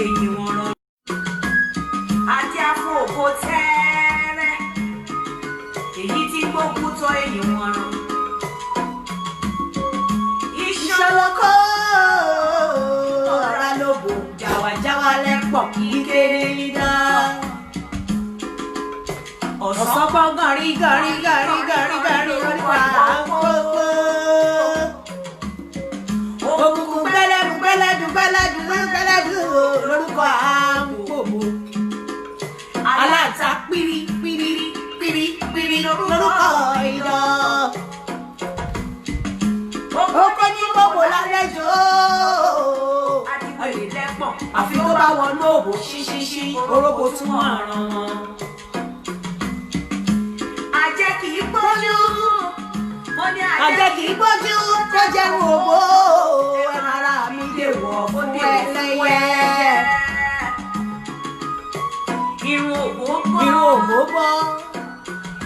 Èyí wọn rán. Ajá fún òkò tẹ́ẹ́rẹ́. Èyí tí gbókú tọ́ èyí wọn rán. Iṣan Ìṣọlọkọ ọ̀rá lóbò jàwájáwá lẹ́pọ̀ kíkéré dídán. Ọ̀sán Ọ̀sán pọ́n gàrí gàrí gàrí gàrí gàrí lórúkọ àkókò. Òkùnkùn gbẹlẹ́dù gbẹlẹ́dù gbẹlẹ́dù gbẹlẹ́dù lórúkọ àkókò. Aláǹta pírí pírí pírí pírí lórúkọ idán. Oko ní gbogbo lálejò. Adigbèrè lẹ́pọ̀n. Àfi tó bá wọnú òbò ṣíṣíṣí, orógbó tún mọ́ àrùn wọn. Ajẹ́ kì í gbójú. Mo ní Àjẹ́ kì í gbójú kó jẹun òbó. Ẹran ara mi dè wọ̀ fún ẹlẹ́yẹ. Irun òbó bọ́. Irun òbó bọ́.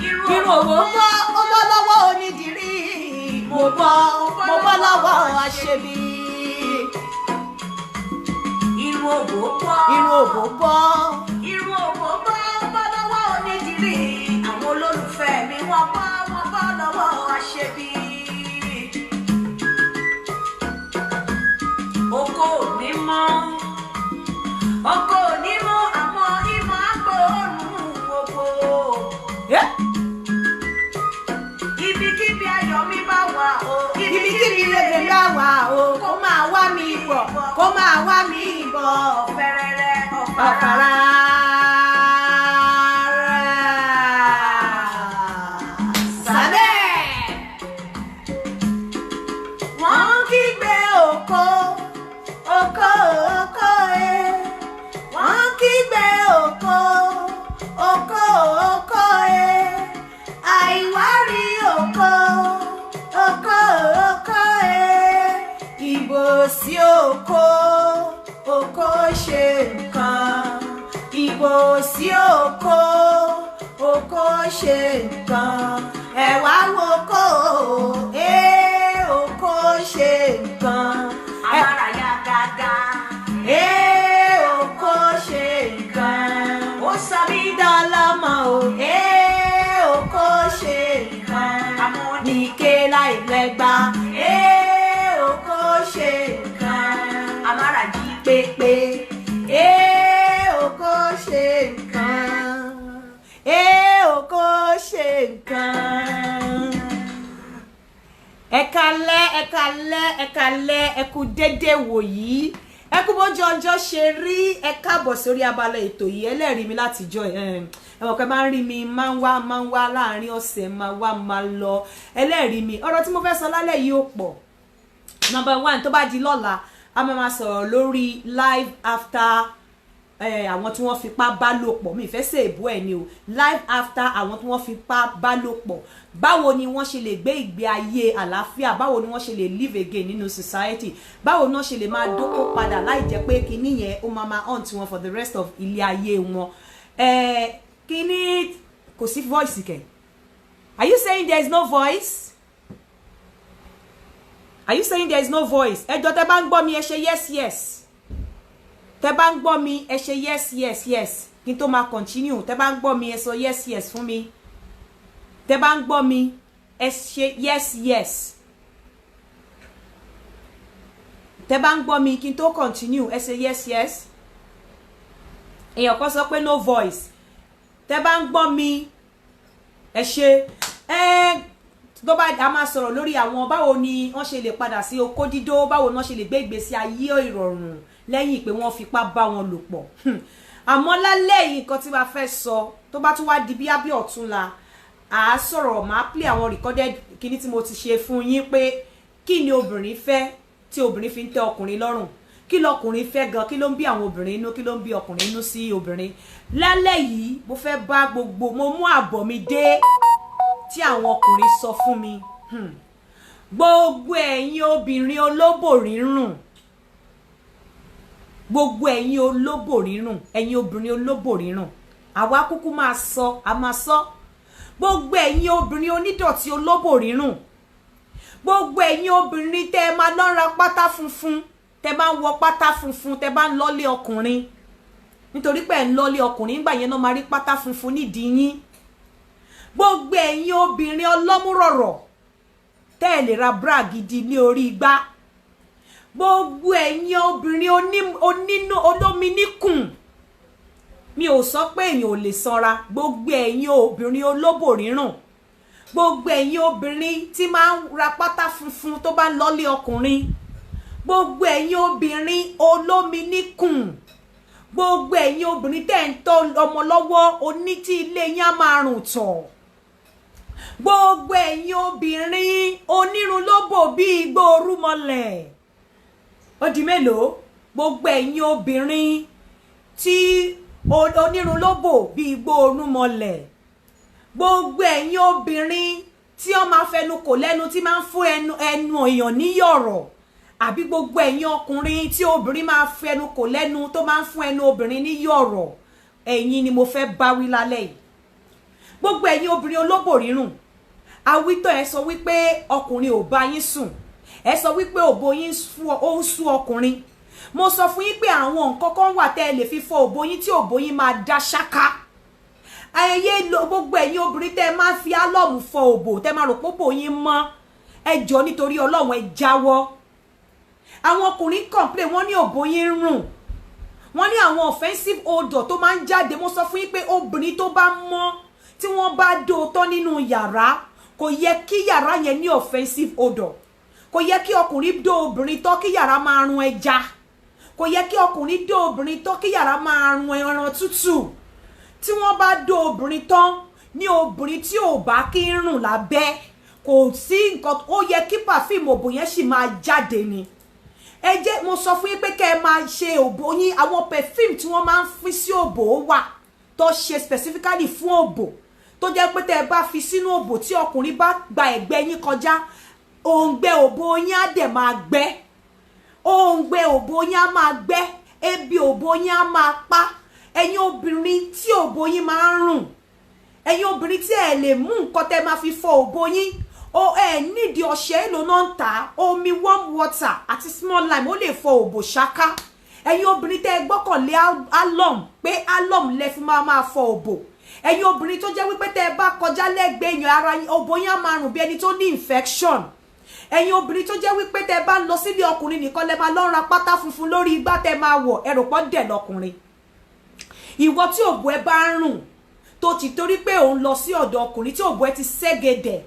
Irun òbó bọ́, ó bọ́ lọ́wọ́ onídìrí. Mo bọ́ lọ́wọ́ aṣebi. Irun òbó bọ́. Irun òbó bọ́. Irun òbó bọ́ bọ́ lọ́wọ́ onídìrí. Àwọn olólùfẹ́ mi wọ́n bọ́ lọ́wọ́ aṣebi. Oko ò ní mọ́. Oko ò ní mọ́ àmọ́ ìmọ̀ àpò òórùn oko. Ibikíbi ayọ̀ mi bá wà o. Ibikíbi rere bá wà o, kó máa wá mi bọ̀, kó máa wá mi bọ̀. Ọ̀fẹ́rẹ́rẹ́ ọ̀fàrà. Ọ̀fàrà. Sábẹ́. Wọ́n ń kígbe oko, oko, oko e. Wọ́n ń kígbe oko, oko, oko e. Àìwárí oko, oko, oko e. Ìbò sí oko, oko ṣe nǹkan. Ìbò sí oko, oko ṣe nǹkan. Ẹ wá wo oko, ẹ oko ṣe nǹkan. Amárayá gágá. Ẹ oko ṣe nǹkan. Ó sọ mí Dọ́lọ́mọ o, ẹ oko ṣe nǹkan. Amúnike láìlẹ́gba, ẹ oko ṣe nǹkan. Amárají Pépé, ẹ oko ṣe nǹkan. Ẹ oko ṣe nǹkan. Ẹ kálẹ́, ẹ kálẹ́, ẹ kálẹ́, ẹ kú déédéé wòyí, ẹ kú bójú ọjọ́ ṣe rí. Ẹ káàbọ̀ sórí abala ètò yìí. Ẹlẹ́rìí mi láti jọ ẹ mọ̀ pé máa ń rí mi, máa ń wá láàrin ọ̀sẹ̀, máa wá máa lọ. Ẹlẹ́rìí mi, ọ̀rọ̀ tí mo fẹ́ sọ lálẹ́ yìí ó pọ̀. Number one, tó bá di lọ́la, a máa ma sọ̀rọ̀ lórí life after àwọn tí wọ́n fipá bá lò pọ̀. Mi fẹ́ ṣe èbú ẹ̀ ni o. Life after àwọn tí wọ́n fipá bá lò pọ̀, báwo ni wọ́n ṣe lè gbé ìgbé ayé àlàáfíà? Báwo ni wọ́n ṣe lè live again nínú society? Báwo ni wọ́n ṣe lè máa dókó padà láì jẹ́ pé kinní yẹn ó máa máa haunt wọn for the rest of ilé ayé wọn? Kinní kò sí voice kẹ̀. Are you saying there is no voice? Are you saying there is no voice? Ẹ jọ̀ọ́, tẹ́ bá ń gbọ́ mi, ẹ ṣe yes. Tẹ́ bá ń gbọ́ mi, ẹ ṣe yes kí n tó máa continue. Tẹ́ bá ń gbọ́ mi, ẹ sọ yes fún mi. Tẹ́ bá ń gbọ́ mi, ẹ ṣe yes. Tẹ́ bá ń gbọ́ mi kí n tó continue, ẹ ṣe yes. Èèyàn kan sọ pé no voice. Tẹ́ bá ń gbọ́ mi, ẹ ṣe. Ẹ tó bá a máa sọ̀rọ̀ lórí àwọn báwo ni wọ́n ṣe lè padà sí okó dídó, báwo ni wọ́n ṣe lè gbé ìgbésí ayé ìrọ̀rùn lẹ́yìn pé wọ́n fipá bá wọn lò pọ̀. Àmọ́ lálẹ́ yìí, nǹkan tí wàá fẹ́ sọ, tó bá tún wá di bí ábí ọ̀túnla, à á sọ̀rọ̀, máa play àwọn recorded kíní tí mo ti ṣe fún yín pé kí ni obìnrin fẹ́ tí obìnrin fi ń tẹ́ ọkùnrin lọ́rùn, kí lọkùnrin fẹ́ gan, kí ló ń bí àwọn obìnrin inú, kí ló ń bí ọkùnrin inú sí obìnrin. Lálẹ́ yìí, mo fẹ́ bá gbogbo, mo mú àbọ̀ mi dé tí àwọn ọkùnrin sọ fún mi. Gbogbo ẹ̀yin obìnrin olóbò rírùn, gbogbo ẹ̀yin olóbò rírùn, ẹ̀yin obìnrin olóbò rírùn, àwa kúkú máa sọ, a máa sọ. Gbogbo ẹ̀yin obìnrin onídọ̀tí olóbò rírùn, gbogbo ẹ̀yin obìnrin tẹ́ ẹ máa lọ́ra pátá funfun. Tẹ́ bá ń wọ pátá funfun, tẹ́ bá ń lọ́lé ọkùnrin, nítorí pé ẹ̀ ń lọ́lé ọkùnrin nígbà yẹn náà, máa rí pátá funfun nídìí yín. Gbogbo ẹ̀yin obìnrin ọlọ́múrọ̀rọ̀ tẹ́ ẹ̀ lè ra bra gidi ní orí igbá, gbogbo ẹ̀yin obìnrin onínú olómi níkùn, mi ò sọ pé èèyàn ò lè sanra, gbogbo ẹ̀yin obìnrin olóbò rírùn, gbogbo ẹ̀yin obìnrin tí máa ń ra pátá funfun tó bá ń lọ́lé ọkùnrin, gbogbo ẹ̀yin obìnrin olómi níkùn, gbogbo ẹ̀yin obìnrin tẹ́ ń tọ́ ọmọ lọ́wọ́ oní tí ilé yín á máa rùn tọ̀, gbogbo ẹ̀yin obìnrin onírun lóbò bí igbó orúmọlẹ̀, ó di mélòó? Gbogbo ẹ̀yin obìnrin tí onírun lóbò bí igbó orúmọlẹ̀, gbogbo ẹ̀yin obìnrin tí ó máa fẹnu kò lẹ́nu, tí máa ń fún ẹnu ẹnu èèyàn níyọ̀rọ̀, àbí gbogbo ẹ̀yin ọkùnrin tí obìnrin máa fẹnu kò lẹ́nu, tó máa ń fún ẹnu obìnrin níyọ̀rọ̀, ẹ̀yin ni mo fẹ́ bá wí lálẹ́ yìí. Gbogbo ẹ̀yin obìnrin olóbò rírùn, àwítọ́, ẹ sọ wípé ọkùnrin ò bá yín sùn, ẹ sọ wípé òbò yín ó ń sú ọkùnrin. Mo sọ fún yín pé àwọn nǹkan kan wà tẹ́ ẹ lè fi fọ òbò yín tí òbò yín máa dá ṣáká. Ayẹyẹ gbogbo ẹ̀yin obìnrin tẹ́ ẹ máa fi alum fọ òbò, tẹ́ máa rò pé òbò yín mọ́, ẹ jọ, nítorí Ọlọ́run, ẹ jáwọ́. Àwọn ọkùnrin complain, wọ́n ní òbò yín ń rùn, wọ́n ní àwọn offensive odor tó máa ń jáde. Mo sọ fún yín pé obìnrin tó bá mọ́, tí wọ́n bá dó tán nínú yàrá, kò yẹ kí yàrá yẹn ní offensive odor. Kò yẹ kí ọkùnrin dó obìnrin tán kí yàrá máa run ẹja. Kò yẹ kí ọkùnrin dó obìnrin tán kí yàrá máa run ẹran tútù. Tí wọ́n bá dó obìnrin tán, ní obìnrin tí ò bá kí ń rùn lábẹ́, kò sí nǹkan ó yẹ kí perfume òbò yẹn sì máa jáde ni. Ẹ jẹ́ mo sọ fún yín pé kẹ́ ẹ máa ṣe òbò yín. Àwọn perfume tí wọ́n máa ń fi sí òbò wà tó ṣe specifically fún òbò, tó jẹ́ pé tẹ́ ẹ bá fi sínú òbò, tí ọkùnrin bá gba ẹ̀gbẹ́ yín kọjá, òǹgbẹ òbò yín á dẹ̀ máa gbẹ, òǹgbẹ òbò yín á máa gbẹ, ebi òbò yín á máa pa. Ẹ̀yin obìnrin tí òbò yín máa ń rùn, ẹ̀yin obìnrin tí ẹ lè mú nǹkan tẹ́ máa fi fọ òbò yín, o ẹ nídìí ọṣẹ. Èlò náà ń tà? Omi warm water àti small lime, ó lè fọ òbò ṣáká. Ẹ̀yin obìnrin tẹ́ ẹ gbọ́kànlé alum, pé alum lẹ fi máa máa fọ òbò, ẹ̀yin obìnrin tó jẹ́ wípé tẹ́ ẹ bá kọjá lẹ́gbẹ̀ẹ́ èèyàn, ara òbò yín á máa rùn bí ẹni tó ní infection, ẹ̀yin obìnrin tó jẹ́ wípé tẹ́ ẹ bá ń lọ sílé ọkùnrin nìkan lẹ máa lọ ra pátá funfun lórí igbá tẹ́ máa wọ̀, ẹrù pọ́ dẹ̀ lọkùnrin. Ìwọ tí òbò ẹ bá ń rùn, tó ti torí pé òun lọ sí ọ̀dọ̀ ọkùnrin, tí òbò ẹ ti ṣẹ́gẹ̀dẹ̀,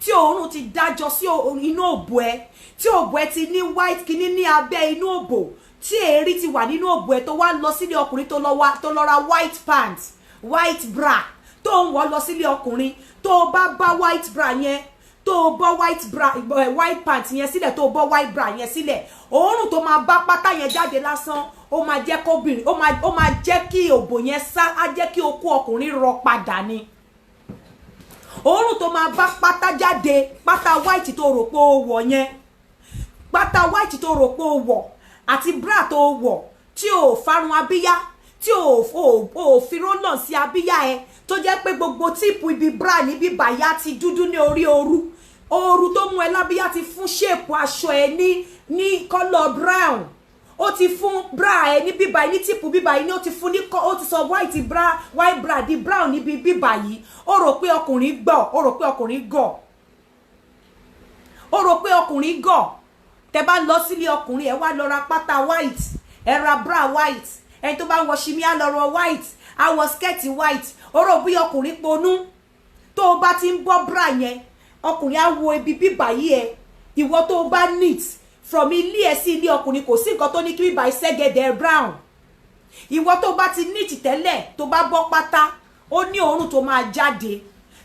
tí òórùn ti dájọ́ sí inú òbò ẹ, tí òbò ẹ ti ní white kíní ní abẹ́ inú òbò, tí èérí ti wà nínú òbò ẹ, tó wá lọ sílé ọkùnrin, tó lọ ra white pants, white bra, tó ń wọ̀ lọ sílé ọkùnrin, tó bá bá white bra yẹn, tó bọ́ white bra, white pants yẹn sílẹ̀, tó bọ́ white bra yẹn sílẹ̀, òórùn tó máa bá pátá yẹn jáde lásán, ó máa jẹ́ kóbìnrin, ó máa jẹ́ kí òbò yẹn sá, á jẹ́ kí okó ọkùnrin rọ padà ni. Òórùn tó máa bá pátá jáde, pátá white tó rò pé ó wọ̀ yẹn, pátá white tó rò pé ó wọ̀ àti bra tó wọ̀, tí ò farun abíyá, tí ò fi roll-on sí abíyá ẹ, tó jẹ́ pé gbogbo tip ibi bra níbi bàyá ti dúdú ní orí ooru, ooru tó mú ẹ lábíyá ti fún shape aṣọ ẹ ní colour brown, ó ti fún bra ẹ ní bíbá yìí, ní tip bíbá yìí ní, ó ti fún ní, ó ti sọ white bra, white bra di brown níbi bíbá yìí. Ó rò pé ọkùnrin gbọ́, ó rò pé ọkùnrin gọ̀, ó rò pé ọkùnrin gọ̀. Tẹ bá lọ sílé ọkùnrin, ẹ wá lọ ra pátá white, ẹ ra bra white, ẹni tó bá ń wọ ṣimi á lọ rọ white, á wọ skirt white. Ó rò bí ọkùnrin ponú. Tó o bá ti ń bọ́ bra yẹn, ọkùnrin á wo ibi bíbà yìí ẹ. Ìwọ tó o bá neat from ilé ẹ sí ilé ọkùnrin, kò sí nǹkan tó ní kí bíbà ìṣẹ́gẹ̀dẹ̀ brown. Ìwọ tó bá ti neat tẹ́lẹ̀, tó bá bọ́ pátá, ó ní òórùn tó máa jáde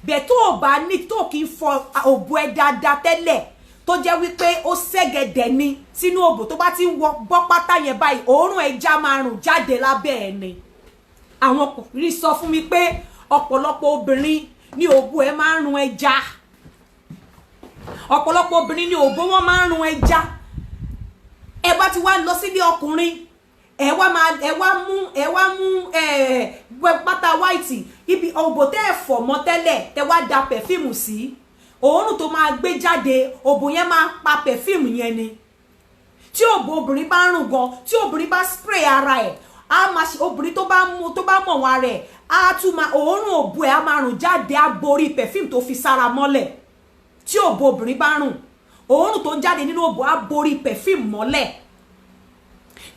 bẹ́ẹ̀. Tó o bá neat, tó kì í fọ òbò ẹ dáadáa tẹ́lẹ̀, tó jẹ́ wípé ó ṣẹ́gẹ̀dẹ̀ ni sínú òbò, tó bá ti ń wọ bọ́ pátá yẹn báyìí, òórùn ẹja máa rùn jáde lábẹ́ ẹ̀ ni. Àwọn ọkùnrin sọ fún mi pé ọ̀pọ̀lọpọ̀ obìnrin ní òbò ẹ máa ń rùn ẹja, ọ̀pọ̀lọpọ̀ obìnrin ní òbò wọn máa ń rùn ẹja. Ẹ bá ti wá lọ sílé ọkùnrin, ẹ wá máa ẹ wá mú ẹ pátá white, ibi òbò tẹ́ ẹ fọ̀ mọ́ tẹ́lẹ̀, tẹ́ wá da perfume sí, òórùn tó máa gbé jáde, òbò yẹn máa pa perfume yẹn ni. Tí òbò obìnrin bá ń rùn gan, tí obìnrin bá spray ara ẹ̀, á máa ṣe obìnrin tó bá mú, tó bá mọ̀ wọn ara ẹ̀, á tún máa òórùn òbò ẹ̀ á máa rùn jáde, á borí perfume tó fi sára mọ́lẹ̀. Tí òbò obìnrin bá rùn, òórùn tó ń jáde nínú òbò á borí perfume mọ́lẹ̀.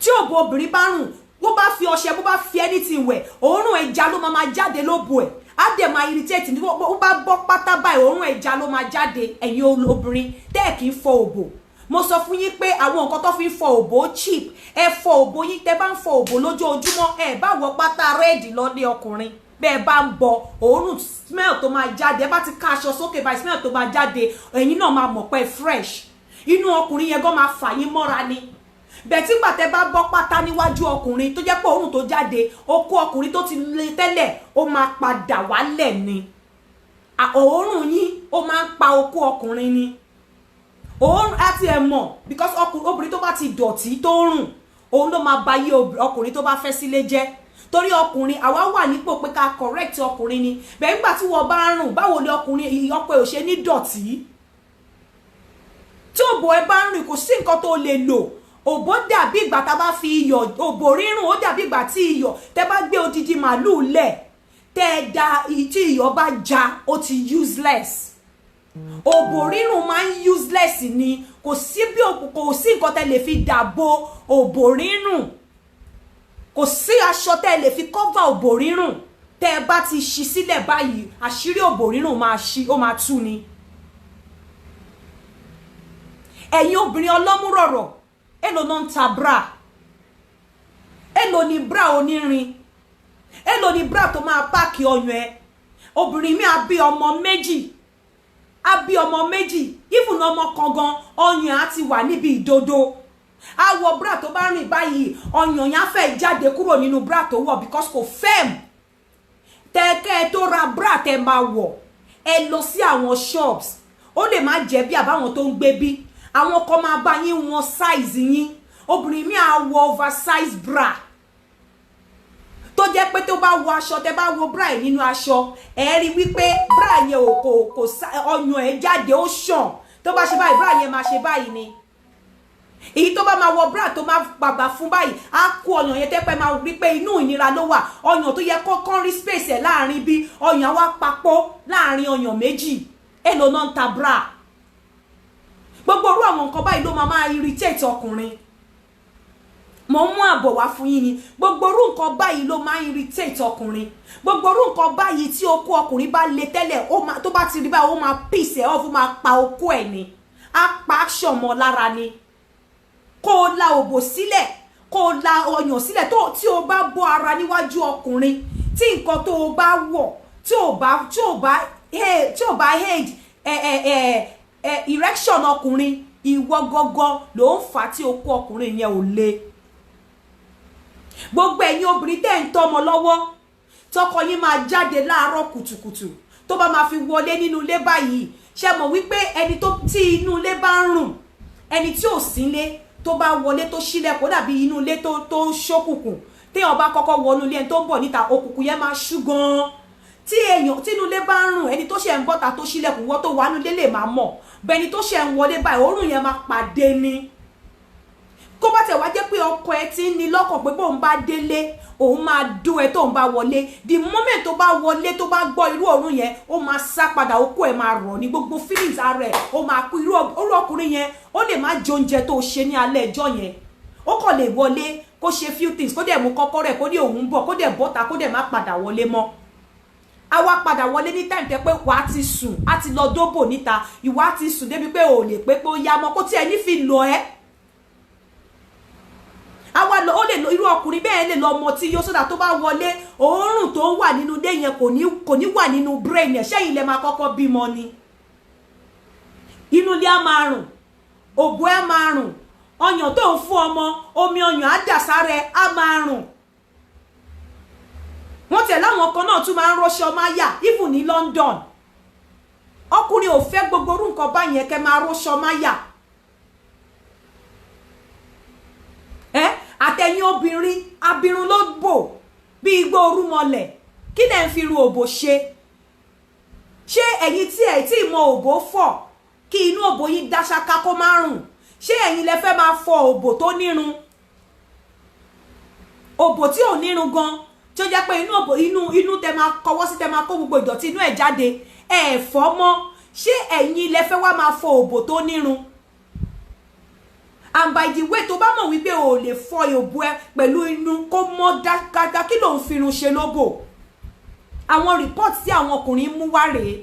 Tí òbò obìnrin bá rùn, bó bá fi ọṣẹ, bó bá fi anything wẹ̀, òórùn ẹja ló máa jáde lóbò ẹ̀, á dẹ̀ máa irritate ní. Bó bá bọ́ pátá báyìí, òórùn ẹja ló máa jáde. Ẹ̀yin obìnrin tẹ́ ẹ̀ kì í fọ òbò, mo sọ fún yín pé àwọn nǹkan tó fi ń fọ òbò cheap. Ẹ fọ òbò yín. Tẹ́ bá ń fọ òbò lójoojúmọ́, ẹ bá wọ pátá red lọ́lé ọkùnrin, bẹ́ẹ̀ bá ń bọ, òórùn smell tó máa jáde, ẹ bá ti ká aṣọ sókè báyìí, smell tó máa jáde, ẹ̀yin náà máa mọ̀ pé fresh. Inú ọkùnrin yẹn gan máa fà yín mọ́ra ni. Bẹ́ẹ̀ tí gbàtẹ́ bá bọ́ pátá níwájú ọkùnrin, tó jẹ́ pé òórùn tó jáde, okó ọkùnrin tó ti le tẹ́lẹ̀, ó máa padà wálẹ̀ ni. Òórùn yín, ó máa ń pa okó ọkùnrin ni. Òórùn á ti ẹ̀ mọ̀, because ọkùnrin, obìnrin tó bá ti dọ̀tí, tó rùn, òun ló máa ba yé ọkùnrin tó bá fẹ́ sílé jẹ́. Torí ọkùnrin, àwa wà nípò pé ká correct ọkùnrin ni. Bẹ́ẹ̀ nígbà tí wọ́n bá ń rùn, báwo ni ọkùnrin ọkọ ẹ̀ ò ṣe ní dọ̀tí? Tí òbò ẹ bá ń rìn, kò sí nǹkan tó lè lò. Òbò dàbí ìgbà tá a bá fi iyọ̀, òbò rírùn, ó dàbí ìgbà tí iyọ̀, tẹ́ bá gbé odidi màlúù lẹ̀, tẹ́ ẹ da, tí iyọ̀ bá já, ó ti useless. Òbò rírùn máa ń useless ni. Kò sí bí kò sí nǹkan tẹ́ lè fi dàbò òbò rírùn, kò sí aṣọ tẹ́ lè fi cover òbò rírùn. Tẹ́ ẹ bá ti ṣí sílẹ̀ báyìí, àṣírí òbò rírùn máa ṣí, ó máa tú ni. Ẹ̀yin obìnrin ọlọ́múrọ̀rọ̀, èló náà ń ta bra? Èló ni bra onírin? Èló ni bra tó máa pack ọyàn ẹ? Obìnrin mi á bí ọmọ méjì, á bí ọmọ méjì, even ọmọ kan gan, ọyàn á ti wà níbi ìdodo. Á wọ bra, tó bá rìn báyìí, ọyàn yẹn á fẹ́ jáde kúrò nínú bra tó wọ̀, because kò firm. Tẹ́kẹ́ tó ra bra tẹ́ máa wọ̀, ẹ lọ sí àwọn shops. Ó lè má jẹ́ bí àbáwọn tó ń gbé bí, àwọn kan máa bá yín wọn size yín. Obìnrin mi á wọ oversize bra tó jẹ́ pé tó bá wọ aṣọ, tẹ́ bá wo bra ẹ̀ nínú aṣọ, ẹ rí wípé bra yẹn ò kò ọyàn ẹ̀ jáde, ó ṣàn. Tó bá ṣe báyìí, bra yẹn máa ṣe báyìí ni. Èyí tó bá máa wọ bra tó máa gbàgbà fún báyìí, á kó ọyàn yẹn, tẹ́pẹ́ máa rí pé inú ìnira ló wà. Ọyàn tó yẹ kó kán rí space ẹ̀ láàrin bí ọyàn wá papọ̀ láàrin ọyàn méjì. Èlò náà ń ta bra? Gbogbo orú àwọn nǹkan báyìí ló máa máa irritate ọkùnrin. Mo ń mú àbọ̀ wá fún yín ni. Gbogbo orú nǹkan báyìí ló máa ń irritate ọkùnrin. Gbogbo orú nǹkan báyìí, tí okó ọkùnrin bá le tẹ́lẹ̀, ó máa, tó bá ti rí báyìí, ó máa piss ẹ̀ off, ó máa pa okó ẹ̀ ni, á pa action mọ́ lára ni. Kó o la òbò sílẹ̀, kó o la ọyàn sílẹ̀, tó tí o bá bọ́ ara níwájú ọkùnrin, tí nǹkan tó o bá wọ̀, tí o bá aid ẹ ẹ ẹ ẹ erection ọkùnrin, ìwọ gangan ló ń fà á tí okó ọkùnrin yẹn ò le. Gbogbo ẹ̀yin obìnrin tẹ́ ń tọ́mọ lọ́wọ́, tọkọ yín máa jáde láàárọ̀ kùtùkùtù, tó bá máa fi wọlé nínú ilé báyìí, ṣe mọ̀ wípé ẹni tó tí inú ilé bá ń rùn, ẹni tí ò sí ilé tó bá wọlé, tó ṣílẹ̀, kó dàbí inú ilé tó ṣókùnkùn. Téèyàn bá kọ́kọ́ wọnú ilé, ẹni tó ń bọ̀ níta, òkùnkùn yẹn máa ṣú gan-an. Tí èèyàn tí inú ilé bá ń rùn, ẹni tó ṣe ń bọ́ta tó ṣílẹ̀kùn, wọ́n tó wà nínú ilé lè máa mọ̀ bẹ́ẹ̀. Ni tó ṣe ń wọlé báyìí, òórùn yẹn máa pàdé ni. Kó bá tẹ̀ wá jẹ́ pé ọkọ ẹ ti ń ní lọ́kàn pé bóun bá délé, òun máa dó ẹ tóun bá wọlé, the moment tó bá wọlé, tó bá gbọ́ irú òórùn yẹn, ó máa sá padà, okó ẹ máa rọ̀ ní gbogbo feelings ara ẹ, ó máa kú. Irú ọkùnrin yẹn, ó lè má jẹ oúnjẹ tó ṣe ní alẹ́ ẹjọ́ yẹn. Ó kàn lè wọlé, kó ṣe few things, kó dẹ̀ mú kọ́kọ́rọ́ ẹ̀, kó ní òun bọ̀, kó dẹ̀ bọ́ta, kó dẹ̀ má padà wọlé mọ́. A wá padà wọlé ní time tẹ pé wàá ti sùn, á ti lọ dóbò níta, ìwà ti sùn débi pé ò lè pé ó yá mọ́, kó tí ẹ ní fi lọ ẹ́. Àwa lọ, ó lè lọ, irú ọkùnrin bẹ́ẹ̀ lè lọ ọmọ tí yóò sódà. Tó bá wọlé, òórùn tó ń wà nínú ilé yẹn kò ní wà nínú brain ẹ̀. Ṣẹ́yìn lẹ máa kọ́kọ́ bímọ ni? Inú ilé á máa rùn, òbò ẹ̀ máa rùn, ọyàn tó ń fún ọmọ, omi ọyàn á dà sára ẹ̀, á máa rùn. Wọ́n tẹ̀ láwọn kan náà tún máa ń rọṣọ máyà. Even ní London, ọkùnrin ò fẹ́ gbogbo orú nǹkan báyẹn, kẹ́ máa rọṣọ máyà ẹ. Àtẹ̀yìn obìnrin abirun ló bò bí igbó orúmọlẹ̀, kí lẹ̀ ń fi ru òbò ṣe? Ṣé ẹ̀yin tí ẹ̀ tí mọ òbò fọ̀, kí inú òbò yín dáṣáká, kó má rùn? Ṣé ẹ̀yin lẹ fẹ́ máa fọ òbò tó nírun, òbò tí ò nírun gan, tí ó jẹ́ pé inú òbò, inú tẹ máa kọwọ́ sí, tẹ máa kó gbogbo ìdọ̀tí inú ẹ̀ jáde, ẹ̀ fọ́ mọ́? Ṣé ẹ̀yin lẹ fẹ́ wá máa fọ òbò tó nírun? And by the way, tó bá mọ̀ wípé o ò lè fọ òbò ẹ pẹ̀lú inú kó mọ́ dáadáa, kí ló ń firun ṣe lóbò? Àwọn report tí àwọn ọkùnrin mú wá rèé,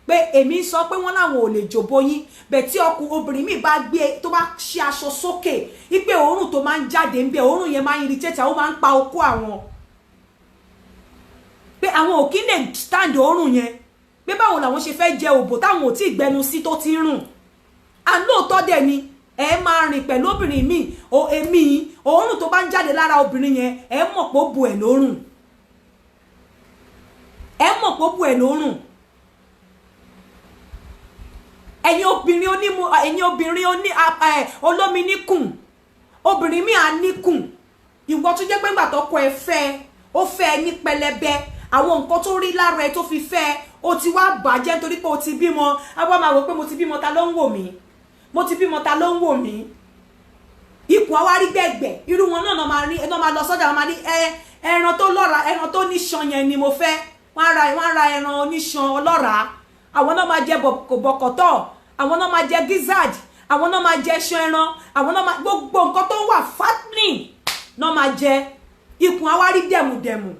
pé èmi sọ pé wọ́n láwọn ò lè jòbó yín bẹ́ẹ̀. Tí ọkùnrin obìnrin mi bá gbé, tó bá ṣe aṣọ sókè, wípé òórùn tó máa ń jáde ń bẹ, òórùn yẹn máa ń irritate àwọn, máa ń pa okó àwọn, pé àwọn ò kí lè stand òórùn yẹn, pé báwo làwọn ṣe fẹ́ jẹ òbò táwọn ò tí ì gbẹnu sí tó ti ń rùn? And lóòótọ́ dẹ̀ ni, ẹ máa rìn pẹ̀lú obìnrin mi o, èmi, òórùn tó bá ń jáde lára obìnrin yẹn, ẹ mọ̀ pé ó bu ẹ̀ lórùn, ẹ mọ̀ pé ó bu ẹ̀ lórùn. Ẹ̀yin obìnrin onímu, ẹ̀yin obìnrin oní olómi níkùn, obìnrin mi à níkùn. Ìwọ tó jẹ́ pé ńgbà tọ́kọ ẹ fẹ́, ó fẹ́ ẹ ní pẹlẹbẹ, àwọn nǹkan tó rí lára ẹ tó fi fẹ́, ó ti wá bàjẹ́ nítorí pé o ti bímọ. Á wá máa wò pé, "Mo ti bímọ, ta ló ń wò mí? Mo ti bímọ, ta ló ń wò mí?" Ikùn àwárí gbẹ̀gbẹ̀. Irú wọn náà máa rí, náà máa lọ sọ́jà, wọn máa ní ẹ ẹran tó lọ́ra, ẹran tó níṣan yẹn ni mo fẹ́. Wọ́n á ra ẹran oníṣan ọlọ́ràá. Àwọn náà máa jẹ bọ̀kọ̀tọ̀, àwọn náà máa jẹ gizzard, àwọn náà máa jẹ iṣan ẹran, àwọn náà máa gbogbo nǹkan tó wà fattening náà máa jẹ. Ikùn àwárí dẹ̀mùdẹ̀mù.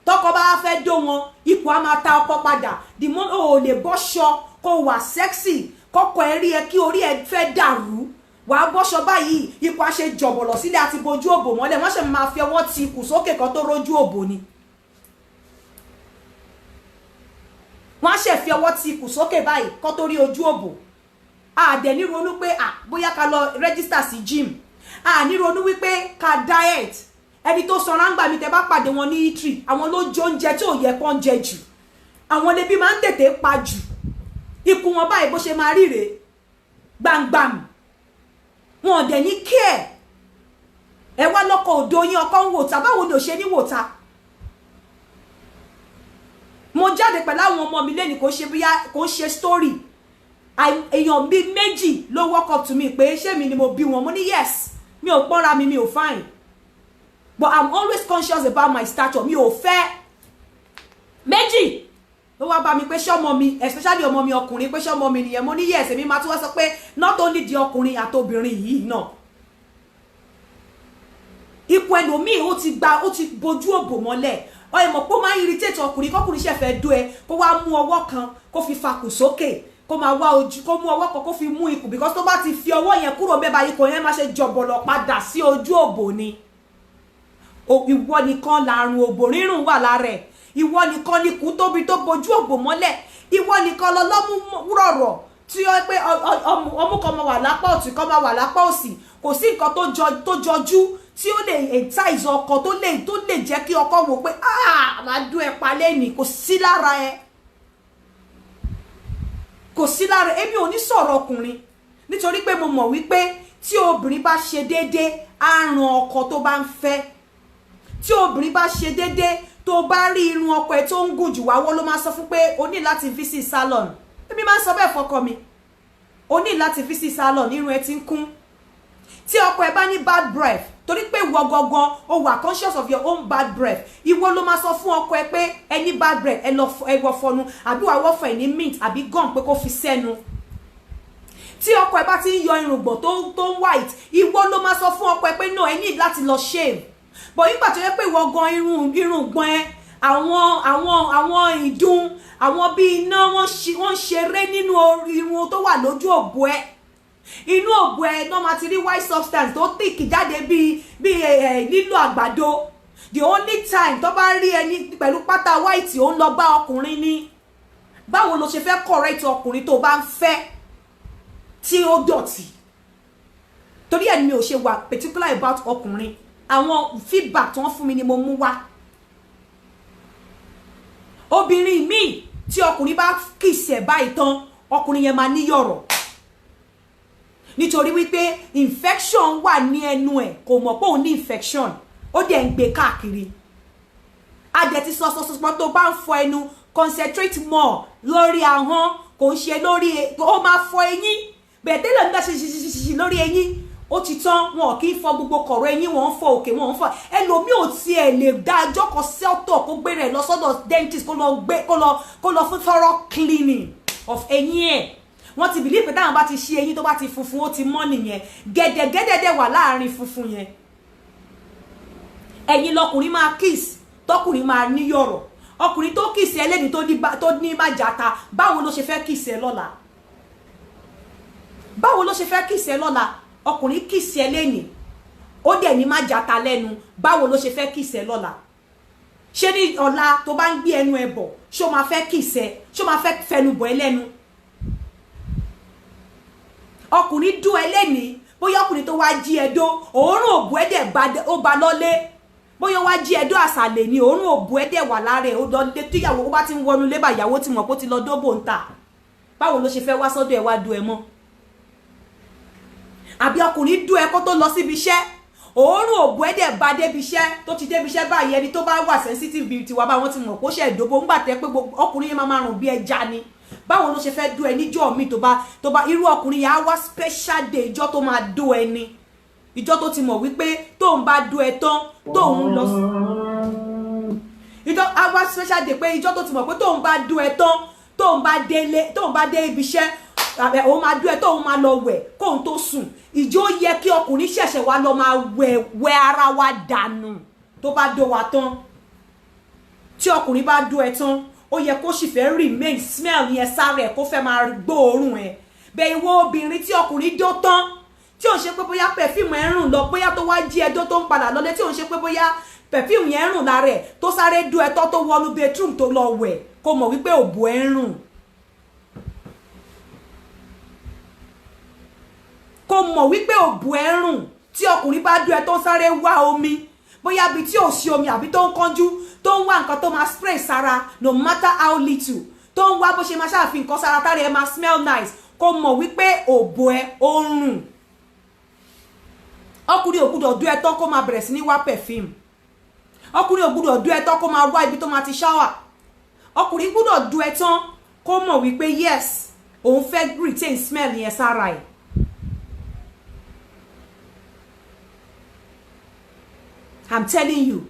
Tọkọ bá fẹ́ dó wọn, ikùn á máa ta ọkọ padà. The mo ò lè bọ́ṣọ kó wà sexy, kọ́kọ́ ẹ rí ẹ kí orí ẹ fẹ́ dàrú. Wàá bọ́ṣọ báyìí, ikùn á ṣe jọ̀bọ̀lọ̀ sílẹ̀ àti bojú òbò mọ́lẹ̀. Wọ́n ṣe máa fi ọwọ́ ti ikùn sókè kan tó rójú òbò ni. Wọ́n á ṣe fi ọwọ́ ti ikùn sókè báyìí kó tó rí ojú òbò. A dẹ̀ ní ronú pé à bóyá ká lọ register sí gym, a ní ronú wípé ká diet. Ẹni tó sanra ń gbà mí, tẹ bá pàdé wọn ní eatery, àwọn ló jẹ oúnjẹ tí ò yẹ kó ń jẹ jù, àwọn lẹbi máa ń tètè pa jù. Ikùn wọn báyìí, bó ṣe máa ríre gbàngbàm, wọn ò dẹ̀ ní kí ẹ̀. Ẹ wá lọ́kọ̀ òdo yín, ọkọ ń wò ta. Báwo ni ò ṣe ní wò ta? Mo jáde pẹ̀lú àwọn ọmọ mi lẹ́nu, kò ṣe bíyá, kò ṣe story. Èèyàn bíi méjì ló walk up to me pé ṣé mi ni mo bí wọn. Mo ní yes. Mi ò pọ́nra mi, mi ò fine, but I'm always conscious about my stature. Mi ò fẹ́. Méjì ló wá bá mi pé ṣé ọmọ mi, especially ọmọ mi ọkùnrin, pé ṣé ọmọ mi nìyẹn. Mo ní yes. Èmi máa tún wá sọ pé not only di ọkùnrin àtobìnrin yìí náà, ipò ẹlòmíì, ó ti gba, ó ti bojú òbò mọ́lẹ̀. Ọ ẹ mọ̀ pé ó máa ń irritate ọkùnrin, kọkùnrin ṣe fẹ́ dó ẹ, kó wá mú ọwọ́ kan kó fi fakùn sókè, kó máa wá ojú, kó mú ọwọ́ kan kó fi mú ikùn, because tó bá ti fi ọwọ́ yẹn kúrò bẹ́ẹ̀ báyìí, kò yẹn máa ṣe jọ̀bọ̀lọ̀ padà sí ojú òbò ni. Ìwọ nìkan làrùn òbò rírùn wà lára ẹ̀, ìwọ nìkan ni kú tóbi tó bojú òbò mọ́lẹ̀, ìwọ nìkan lọlọ́mú rọ̀rọ̀ tí ó pé ọmú kan máa wà lápá ọ̀tún, kan máa wà lápá òsì. Kò sí nǹkan tó jọjú tí ó lè entice ọkọ, tó lè jẹ́ kí ọkọ wò pé, "Ah, máa dún ẹ pa lẹ́nìí." Kò sí lára ẹ, kò sí lára. Èmi ò ní sọ̀rọ̀ ọkùnrin, nítorí pé mo mọ̀ wípé tí obìnrin bá ṣe déédéé, á ran ọkọ tó bá ń fẹ́. Tí obìnrin bá ṣe déédéé, tó bá rí irun ọkọ ẹ tó ń gùn jù, wá wọ́n ló máa sọ fún pé o ní láti visit salon. Èmi máa ń sọ bẹ́ẹ̀ fọkọ mi, "O ní láti visit salon, irun ẹ ti ń kún." Tí ọkọ ẹ bá ní bad breath, torí pé ìwọ gangan o wà conscious of your own bad breath, ìwọ ló máa sọ fún ọkọ ẹ pé ẹ ní bad breath, ẹ lọ ẹ wọ fọnu, àbí wàá wọ́ fọ ẹ ní mint àbí gum pé kó fi sẹ́nu. Tí ọkọ ẹ bá ti ń yọ irùngbọ̀n tó ń white, ìwọ ló máa sọ fún ọkọ ẹ pé no, ẹ ní láti lọ shave. But nígbà tó yẹ pé ìwọ gan, irùngbọ̀n ẹ, àwọn ìdun, àwọn bíi iná, wọ́n ṣeré nínú irun tó wà lójú òbò ẹ. Inú òbò ẹ náà máa ti rí white substance tó thick jáde bíi ẹ lílo àgbàdo. The only time tó bá rí ẹni pẹ̀lú pátá white, ó ń lọ bá ọkùnrin ni. Báwo ló ṣe fẹ́ correct ọkùnrin tó bá ń fẹ́ tí ó dọ̀tí? Torí ẹ̀ ni mi ò ṣe wà particular about ọkùnrin. Àwọn feedback tí wọ́n fún mi ni mo mú wá. Obìnrin míì, tí ọkùnrin bá kiss ẹ̀ báyìí tán, ọkùnrin yẹn máa níyọ̀rọ̀, nítorí wípé infection wà ní ẹnu ẹ̀. Kò mọ̀ pé òun ní infection, ó dẹ̀ ń gbé káàkiri. A dẹ̀ ti sọ sọ sọ, tó bá ń fọ ẹnu, concentrate more lórí ahọ́n, kò ń ṣe lórí. Ó máa fọ eyín, Bẹ́ẹ̀ tẹ́lẹ̀ nígbà ṣe ṣe ṣe ṣe lórí eyín, ó ti tán. Wọn kì í fọ gbogbo kọ̀rọ̀ eyín, wọn ń fọ òkè, wọn ń fọ. Ẹlòmíì ò tiẹ̀ lè dá ẹjọ́ kan sọ́tọ̀ kó gbé rẹ̀ lọ sọ́dọ̀ dentist, kó lọ gbé, kó lọ fún thorough cleaning of eyín ẹ̀. Wọ́n ti believe pé táwọn bá ti ṣí eyín, tó bá ti funfun, ó ti mọ́ nìyẹn. Gẹ̀dẹ̀gẹ̀dẹ̀ dẹ̀ wà láàrin funfun yẹn. Ẹ̀yin lọkùnrin máa kiss, tọkùnrin máa níyọ̀rọ̀. Ọkùnrin tó kiss ẹ lẹ́ni tó ní májàta, báwo ló ṣe fẹ́ kiss ẹ lọ́la? Báwo ló ṣe fẹ́ kiss ẹ lọ́la? Ọkùnrin kiss ẹ lẹ́ni, ó dẹ̀ ní májàta lẹ́nu, báwo ló ṣe fẹ́ kiss ẹ lọ́la? Ṣé ní ọ̀la tó bá ń gbé ẹnu ẹ bọ̀, ṣó máa fẹ́ kiss ẹ? Ṣó máa fẹ́ fẹnu bọ̀ ẹ lẹ́nu? Ọkùnrin dún ẹ lẹ́ni, bóyá ọkùnrin tó wá jí ẹ dó, òórùn òbú ẹ dẹ̀ ó ba lọ́lé. Bóyá wá jí ẹdó àsàlẹ̀ ni, òórùn òbú ẹ dẹ̀ wà lára ẹ̀, ó lọ lé. Tíyàwó ó bá ti ń wọnú lébà, ìyàwó ti mọ̀ pé ó ti lọ dóbò ń tà. Báwo ló ṣe fẹ́ wá sọ́dọ̀ ẹ wá dún ẹ mọ́? Àbí ọkùnrin dún ẹ kó tó lọ síbi iṣẹ́, òórùn òbú ẹ dẹ̀ bá débi iṣẹ́. Tó ti débi iṣẹ́ báyìí, ẹni tó bá wà sensitive bíi tiwa bá wọn ti mọ̀ kó ṣe ìdóbò ńgbà tẹ́ pé gbogbo ọkùnrin yẹn máa máa rùn bí ẹja ni. Báwo ló ṣe fẹ́ dún ẹ níjọ́ mi? Tó bá irú ọkùnrin yẹn á wá special day, ìjọ́ tó máa dún ẹ ni, ìjọ́ tó ti mọ̀ wípé tóun bá dún ẹ tán, tóun lọ ìjọ á wá special day, pé ìjọ́ tó ti mọ̀ pé tóun bá dún ẹ tán, tóun bá délé, tóun bá dé ibi iṣẹ́, òun máa dún ẹ, tóun máa lọ wẹ̀ kóun tó sùn. Ìjọ yẹ kí ọkùnrin ṣẹ̀ṣẹ̀ wá lọ máa wẹ̀, wẹ̀ ara wa dànù tó bá dó wa tán. Tí ọkùnrin bá dó ẹ tán, ó yẹ kó sì fẹ́ remain smell yẹn sára ẹ̀, kó fẹ́ máa gbóòórùn ẹ̀ bẹ́ẹ̀. Ìwọ obìnrin tí ọkùnrin dó tán, tí ò ń ṣe pé bóyá perfume ẹ̀ ń rùn lọ, bóyá tó wá jí ẹjọ́ tó ń padà lọlé, tí ò ń ṣe pé bóyá perfume yẹn ń rùn lára ẹ̀, tó sáré dó ẹ tán, tó wọnú bedroom, tó lọ wẹ̀, kó mọ̀ wípé òbò ẹ̀ ń rùn. Kó mọ̀ wípé òbò ẹ̀ ń rùn. Tí ọkùnrin bá dó ẹ tó ń sáré wá omi, bóyá bí tí ò sí omi, àbí tó ń kánjú, tó ń wá nǹkan tó máa spray sára, no matter how little, tó ń wá bó ṣe máa ṣàfi nǹkan sára tára ẹ máa smell nice, kó mọ̀ wípé òbò ẹ ó ń rùn. Ọkùnrin ò gbúdọ̀ dó ẹ tán kó máa bẹ̀rẹ̀ sí ní wá perfume. Ọkùnrin ò gbúdọ̀ dó ẹ tán kó máa wá ibi tó máa ti shower. Ọkùnrin gbúdọ̀ dó ẹ tán kó mọ̀ wípé yes, òun fẹ́ retain smell yẹn sára ẹ̀. I'm telling you.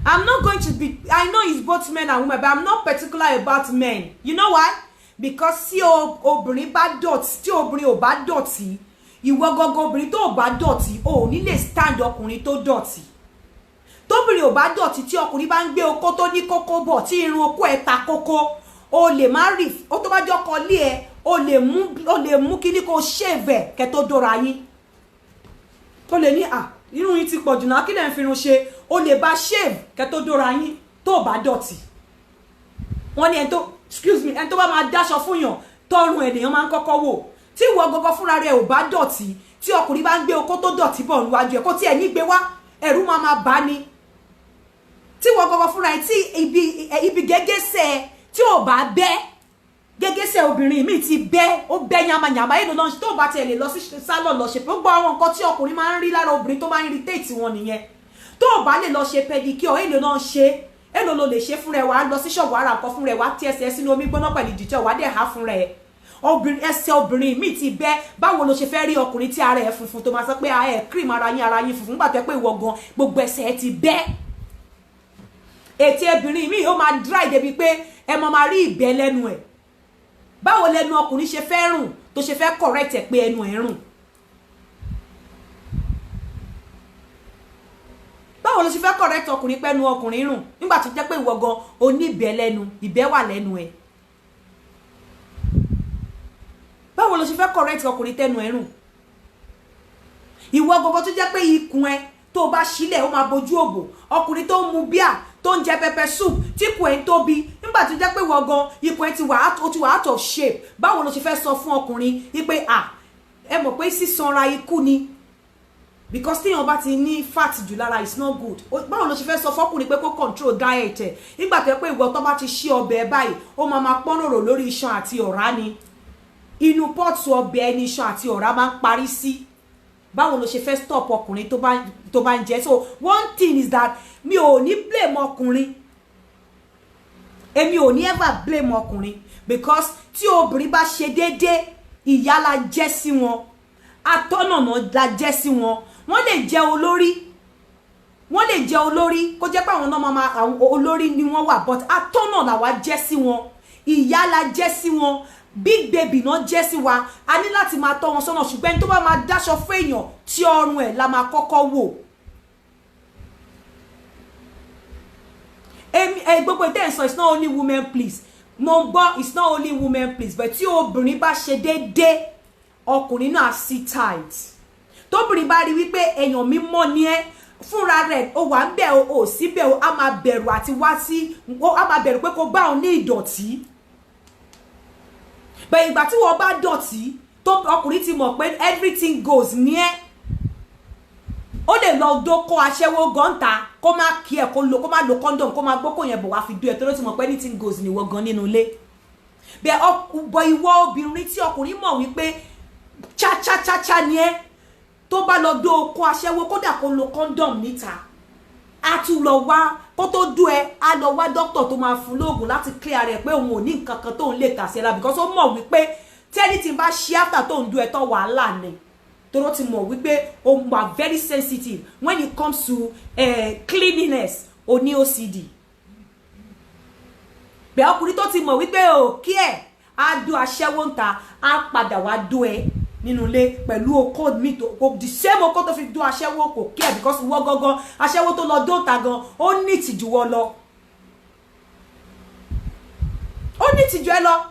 I'm not going to be, I know it's both men and women, but I'm not particular about men. You know why? Because tí obìnrin bá dọ̀tí, tí obìnrin ò bá dọ̀tí, ìwọ gangan obìnrin tó ò bá dọ̀tí, o ò ní lè stand ọkùnrin tó dọ̀tí. Tóbìnrin ò bá dọ̀tí, tí ọkùnrin bá ń gbé okó tó ní kókó bọ̀, tí irun okó ẹ̀ ta kókó, o lè má rí ó. Tó bá jọkọ lé ẹ, o lè mú kíní kó shave ẹ̀ kẹ́ tó dóra yín. Tó lè ní, "À, irun yìí ti pọ̀ jù náà, kí lẹ̀ ń fi irun ṣe?" O lè bá shave kẹ́ tó dóra yín tó bá dọ̀tí. Wọ́n ní ẹni tó, excuse me, ẹni tó bá máa dáṣọ fún yàn, tọrùn ènìyàn máa ń kọ́kọ́ wò. Tí ìwọ gọgọ fúnra rẹ ò bá dọ̀tí, tí ọkùnrin bá ń gbé okó tó dọ̀tí bọ̀ níwájú ẹ̀, kó tí ẹ̀ ní gbé wá, ẹ̀rù máa máa bá ni. Tí ìwọ gọgọ fúnra ẹ̀, tí ibi gẹ́gẹ́sẹ̀ tí ò bá bẹ́, gẹ́gẹ́sẹ̀ obìnrin mi ti bẹ́, ó bẹ́ yamayama. Èlò lọ tó bá tiẹ̀ lè lọ sí salon lọ ṣe gbogbo àwọn nǹkan tí ọkùnrin máa ń rí lára obìnrin tó máa ń irritate wọn nìyẹn. Tó bá lè lọ ṣe pedicure, èlò náà ṣe, èlò ló lè ṣe fúnra ẹ? Wàá lọ sí ṣọ̀bù, ara nǹkan fúnra ẹ, wàá tí ẹsẹ̀ sínú omi gbóná pẹ̀lú ìdíjọ́, wàá dẹ̀ há fúnra ẹ. Obìnrin, ẹsẹ̀ obìnrin míì ti bẹ́. Báwo ló ṣe fẹ́ rí ọkùnrin tí ara ẹ̀ funfun tó máa sọ pé ẹ cream ara yín, ara yín funfun, nígbà tó yẹ pé ìwọ gan, gbogbo ẹsẹ̀ ẹ ti bẹ́? Ètè obìnrin míì, ó máa dry débi pé ẹ máa máa rí ìbẹ́ lẹ́nu ẹ̀. Báwo lẹnu ọkùnrin ṣe fẹ́ rùn tó ṣe fẹ́ correct ẹ̀ pé ẹnu ẹ̀ rùn? Báwo ló ṣe fẹ́ correct ọkùnrin pẹ́nu ọkùnrin rùn, nígbà tó jẹ́ pé ìwọ gan oníbẹ̀ lẹ́nu, ìbẹ́ wà lẹ́nu ẹ̀? Báwo ló ṣe fẹ́ correct ọkùnrin tẹnu ẹ̀ rùn, ìwọ gangan tó jẹ́ pé ikùn ẹ, tó bá sílẹ̀, ó máa bojú òbò ọkùnrin tó ń mu bíà, tó ń jẹ pepper soup, tí ikùn ẹ̀ ń tóbi, nígbà tó jẹ́ pé ìwọ gan, ikùn ẹ ti wà, ó ti wà out of shape? Báwo ló ṣe fẹ́ sọ fún ọkùnrin wípé, à, ẹ mọ̀ pé sísanra ikú ni, because téèyàn bá ti ní fat jù lára, it's not good? Báwo ló ṣe fẹ́ sọ fọkùnrin pé kó control diet ẹ̀, nígbà tó yẹ pé ìwọ, tó bá ti ṣí ọbẹ̀ ẹ báyìí, ó máa máa pọ́n ròrò lórí iṣan àti ọ̀rá ni? Inú pot ọbẹ̀ ẹni, iṣan àti ọ̀rá máa ń parí sí. Báwo ló ṣe fẹ́ stop ọkùnrin tó bá ń jẹ? So one thing is that mi ò ní blame ọkùnrin. Èmi ò ní ever blame ọkùnrin, because tí obìnrin bá ṣe déédéé, ìyá la jẹ́ sí wọn, atọ́nà la jẹ́ sí wọn. Wọ́n lè jẹ́ olórí, wọ́n lè jẹ́ olórí, kó jẹ́ pé àwọn náà máa àwọn olórí ni wọ́n wà, but atọ́nà làwa jẹ́ sí wọn, ìyá la jẹ́ sí wọn, big baby náà jẹ́ sí wa. A ní láti máa tọ́ wọn sọ́nà, ṣùgbọ́n ẹni tó bá máa dáṣọ fún èèyàn, tí ọrùn ẹ̀ la máa kọ́kọ́ wò. Èmi ẹ gbogbo ìtẹ́ ẹ̀ sọ, "It's not only women, please." Mo ń gbọ́, it's not only women, please, but tí obìnrin bá ṣe déédéé, ọkùnrin náà sit tight. Tóbìnrin bá rí wípé èèyàn mímọ́ ni ẹ́ fúnra rẹ̀, ó wà ń bẹ̀ o, ò síbẹ̀ o, á máa bẹ̀rù àti wá sí, á máa bẹ̀rù pé kó bá òun ní ìdọ̀tí. Bẹ́ẹ̀ ìgbà tí wọ́n bá dọ̀tí tó, ọkùnrin ti mọ̀ pé everything goes ní ẹ́. Ó lè lọ dókó aṣẹ́wó gọ́ǹta, kó má kí ẹ̀, kó lo, kó má lo condom, kó má gbókò yẹn bọ̀ wá fi dú ẹ̀, tó ló ti mọ̀ pé anything goes ní ìwọ gan nínú ilé. Bẹ́ẹ̀ bọ̀ ìwọ obìnrin tí ọkùnrin mọ̀ wípé cha cha cha cha ni ẹ́, tó bá lọ dó okó aṣẹ́wó, kódà kó lo condom níta, á tún lọ wá kó tó dú ẹ, á lọ wá dókítà tó máa fún lóògùn láti clear rẹ pé òun ò ní nǹkan kan tóun lè kà sí ẹ la, because ó mọ̀ wípé tí anything bá ṣe after tóun dú ẹ tán, wàhálà ni. Torí ti mọ̀ wípé o wà very sensitive when it comes to cleanliness, o ní OCD. Bẹ́ẹ̀ ọkùnrin tó ti mọ̀ wípé o kí ẹ̀, á dó aṣẹ́wó ń ta, á padà wá dó ẹ nínú ilé pẹ̀lú okó mi tó the same okó tó fi dó aṣẹ́wó, kò kí ẹ̀, because ìwọ gangan, aṣẹ́wó tó lọ dó ta gan, ó ní ìtìjú wọ lọ, ó ní ìtìjú ẹ lọ.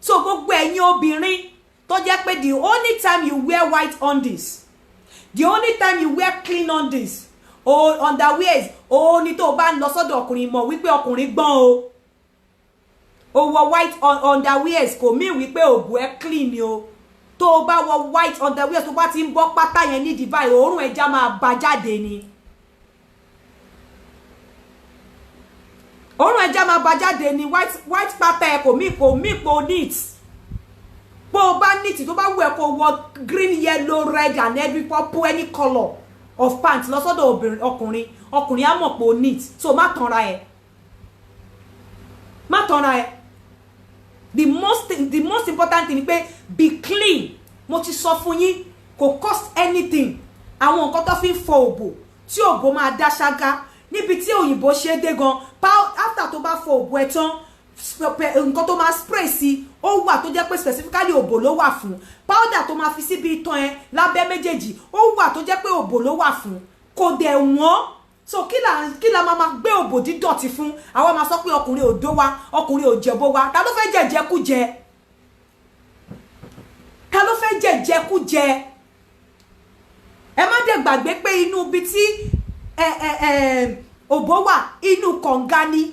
So gbogbo ẹ̀yin obìnrin tó jẹ́ pé the only time you wear white undies, the only time you wear clean undies or underwears, ó ní tó o bá ń lọ sọ́dọ̀ ọkùnrin, mọ̀ wípé ọkùnrin gbọ́n o. O wọ white underwears kò mean wípé òbò ẹ clean ni o. Tó o bá wọ white underwears, tó bá ti ń bọ́ pátá yẹn nídìí báyìí, òórùn ẹja máa ba jáde ni, òórùn ẹja máa ba jáde ni. White pátá ẹ kò mean pé o neat. Bó o bá neat, tó bá wù ẹ́ kó wọ green, yellow, red and every purple, any colour of pant lọ sọ́dọ̀ ọkùnrin, ọkùnrin á mọ̀ pé o neat. So má tanra ẹ, má tanra ẹ. The most important thing ni pé be clean. Mo ti sọ fún yín, kò cost anything. Àwọn nǹkan tó fi ń fọ òbò tí òbò máa dá ṣágá, níbi tí òyìnbó ṣe dé gan, after tó bá fọ òbò ẹ tán, nǹkan tó máa spray sí ó wà tó jẹ́ pé specifically òbò ló wà fún. Powder tó máa fi síbi itan ẹ lábẹ́ méjèèjì ó wà tó jẹ́ pé òbò ló wà fún. Kò dẹ̀ wọ́n. So kí la máa gbé òbò dídọ̀tí fún? Àwa máa sọ pé ọkùnrin ò dó wa, ọkùnrin ò jẹ̀bó wa. Ta ló fẹ́ jẹ̀jẹ̀kújẹ? Ta ló fẹ́ jẹ̀jẹ̀kújẹ? Ẹ má dẹ̀ gbàgbé pé inú ibi tí ẹ ẹ ẹ òbò wà, inú kànga ni.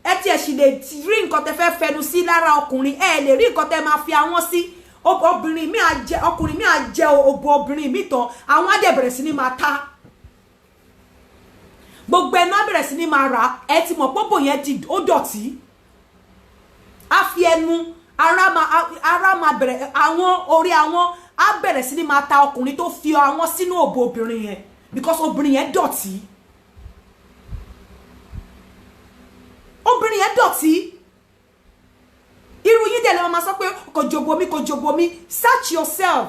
Ẹ tiẹ̀ sì lè rí nǹkan tẹ fẹ́ fẹnu sí lára ọkùnrin, ẹ lè rí nǹkan tẹ máa fi àwọn sí. Obìnrin mi á jẹ, ọkùnrin mi á jẹ òbò obìnrin mi tán, àwọn á dẹ̀ bẹ̀rẹ̀ sí ní máa ta gbogbo ẹnu, á bẹ̀rẹ̀ sí ní máa rà. Ẹ ti mọ̀ pọ́pọ̀ yẹn ti ó dọ̀tí. Á fi ẹnu ara máa bẹ̀rẹ̀, àwọn orí àwọn á bẹ̀rẹ̀ sí ní máa ta ọkùnrin tó fi àwọn sínú òbò obìnrin yẹn, because obìnrin yẹn dọ̀tí, obìnrin yẹn dọ̀tí. Irú yín dẹ̀ lè máa sọ pé kò jòbó mi, kò jòbó mi. Search yourself,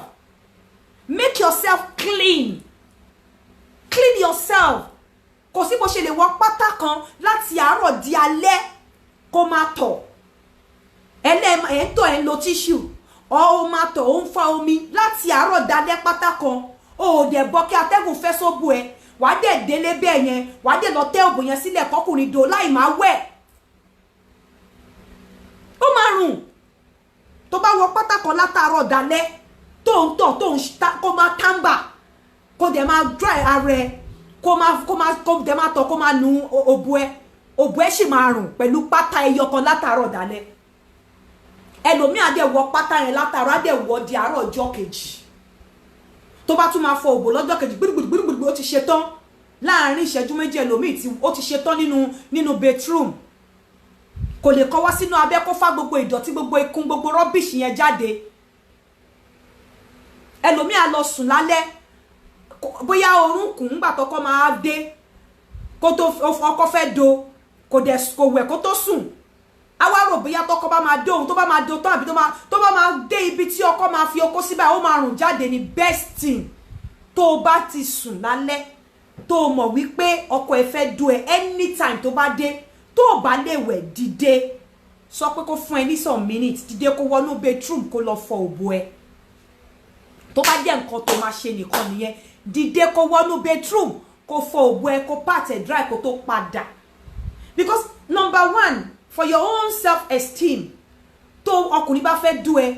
make yourself clean, clean yourself. Kò sí bó ṣe lè wọ pátá kan láti àárọ̀ di alẹ́, kó máa tọ̀, ẹ̀ ń tọ̀, ẹ̀ ń lo tissue, ọ̀ ó máa tọ̀, ó ń fa omi láti àárọ̀ dalẹ́, pátá kan o ò dẹ̀ bọ́ kí atẹ́gùn fẹ́ sóbò ẹ̀. Wàá dẹ̀ délé bẹ́ẹ̀ yẹn, wàá dẹ̀ lọ tẹ́ òbò yẹn sílẹ̀ kọkùnrin dò láì máa wẹ̀, ó máa rùn. Tó bá wọ pátá kan látàárọ̀ dalẹ́, tó ń tọ̀, tó ń kó máa tàǹbà, kó dẹ̀ máa dry ara ẹ̀, kó máa kó dẹ̀ máa tọ̀, kó máa nu òbò ẹ̀, òbò ẹ̀ sì máa rùn pẹ̀lú pátá ẹyọ kan látàárọ̀ dalẹ́. Ẹlòmíì á dẹ̀ wọ pátá yẹn látàárọ̀, á dẹ̀ wọ di àárọ̀ ọjọ́ kejì. Tó bá tún máa fọ òbò lọ́jọ́ kejì, gbígbìgbìgbìgbì, ó ti ṣe tán láàárín ìṣẹ́jú 2. Ẹlòmíì tí ó ti ṣe tán nínú bedroom, kò lè kọwọ́ sínú abẹ́ kó fá gbogbo ìdọ̀tí, gbogbo ikun, gbogbo rubbish yẹn jáde. Ẹlòmíì á lọ sùn lálẹ́, bóyá oorun kùn ńgbà tọkọ máa dé, kó tó ọkọ fẹ́ do. Kò dẹ̀ kò wẹ̀ kó tó sùn. Àwa rò bóyá tọkọ bá máa dé òun, tó bá máa dé tán, àbí tó bá máa dé ibi tí ọkọ máa fi okó síbà, ó máa rùn jáde ní. Best thing, tó o bá ti sùn lálẹ́, tó o mọ̀ wípé ọkọ ẹ fẹ́ dó ẹ anytime tó bá dé, tó o bá lè wẹ̀, dìde, sọ pé kó fún ẹ ní some minutes, dìde kó wọnú bedroom kó lọ fọ òbò ẹ. Tó bá jẹ́ nǹkan tó máa ṣe nìkan nìyẹn, dìde kó wọnú bedroom kó fọ òbò ẹ, kó pat ẹ dry kó tó padà. Because number one, for your own self-esteem, tó ọkùnrin bá fẹ́ dú ẹ,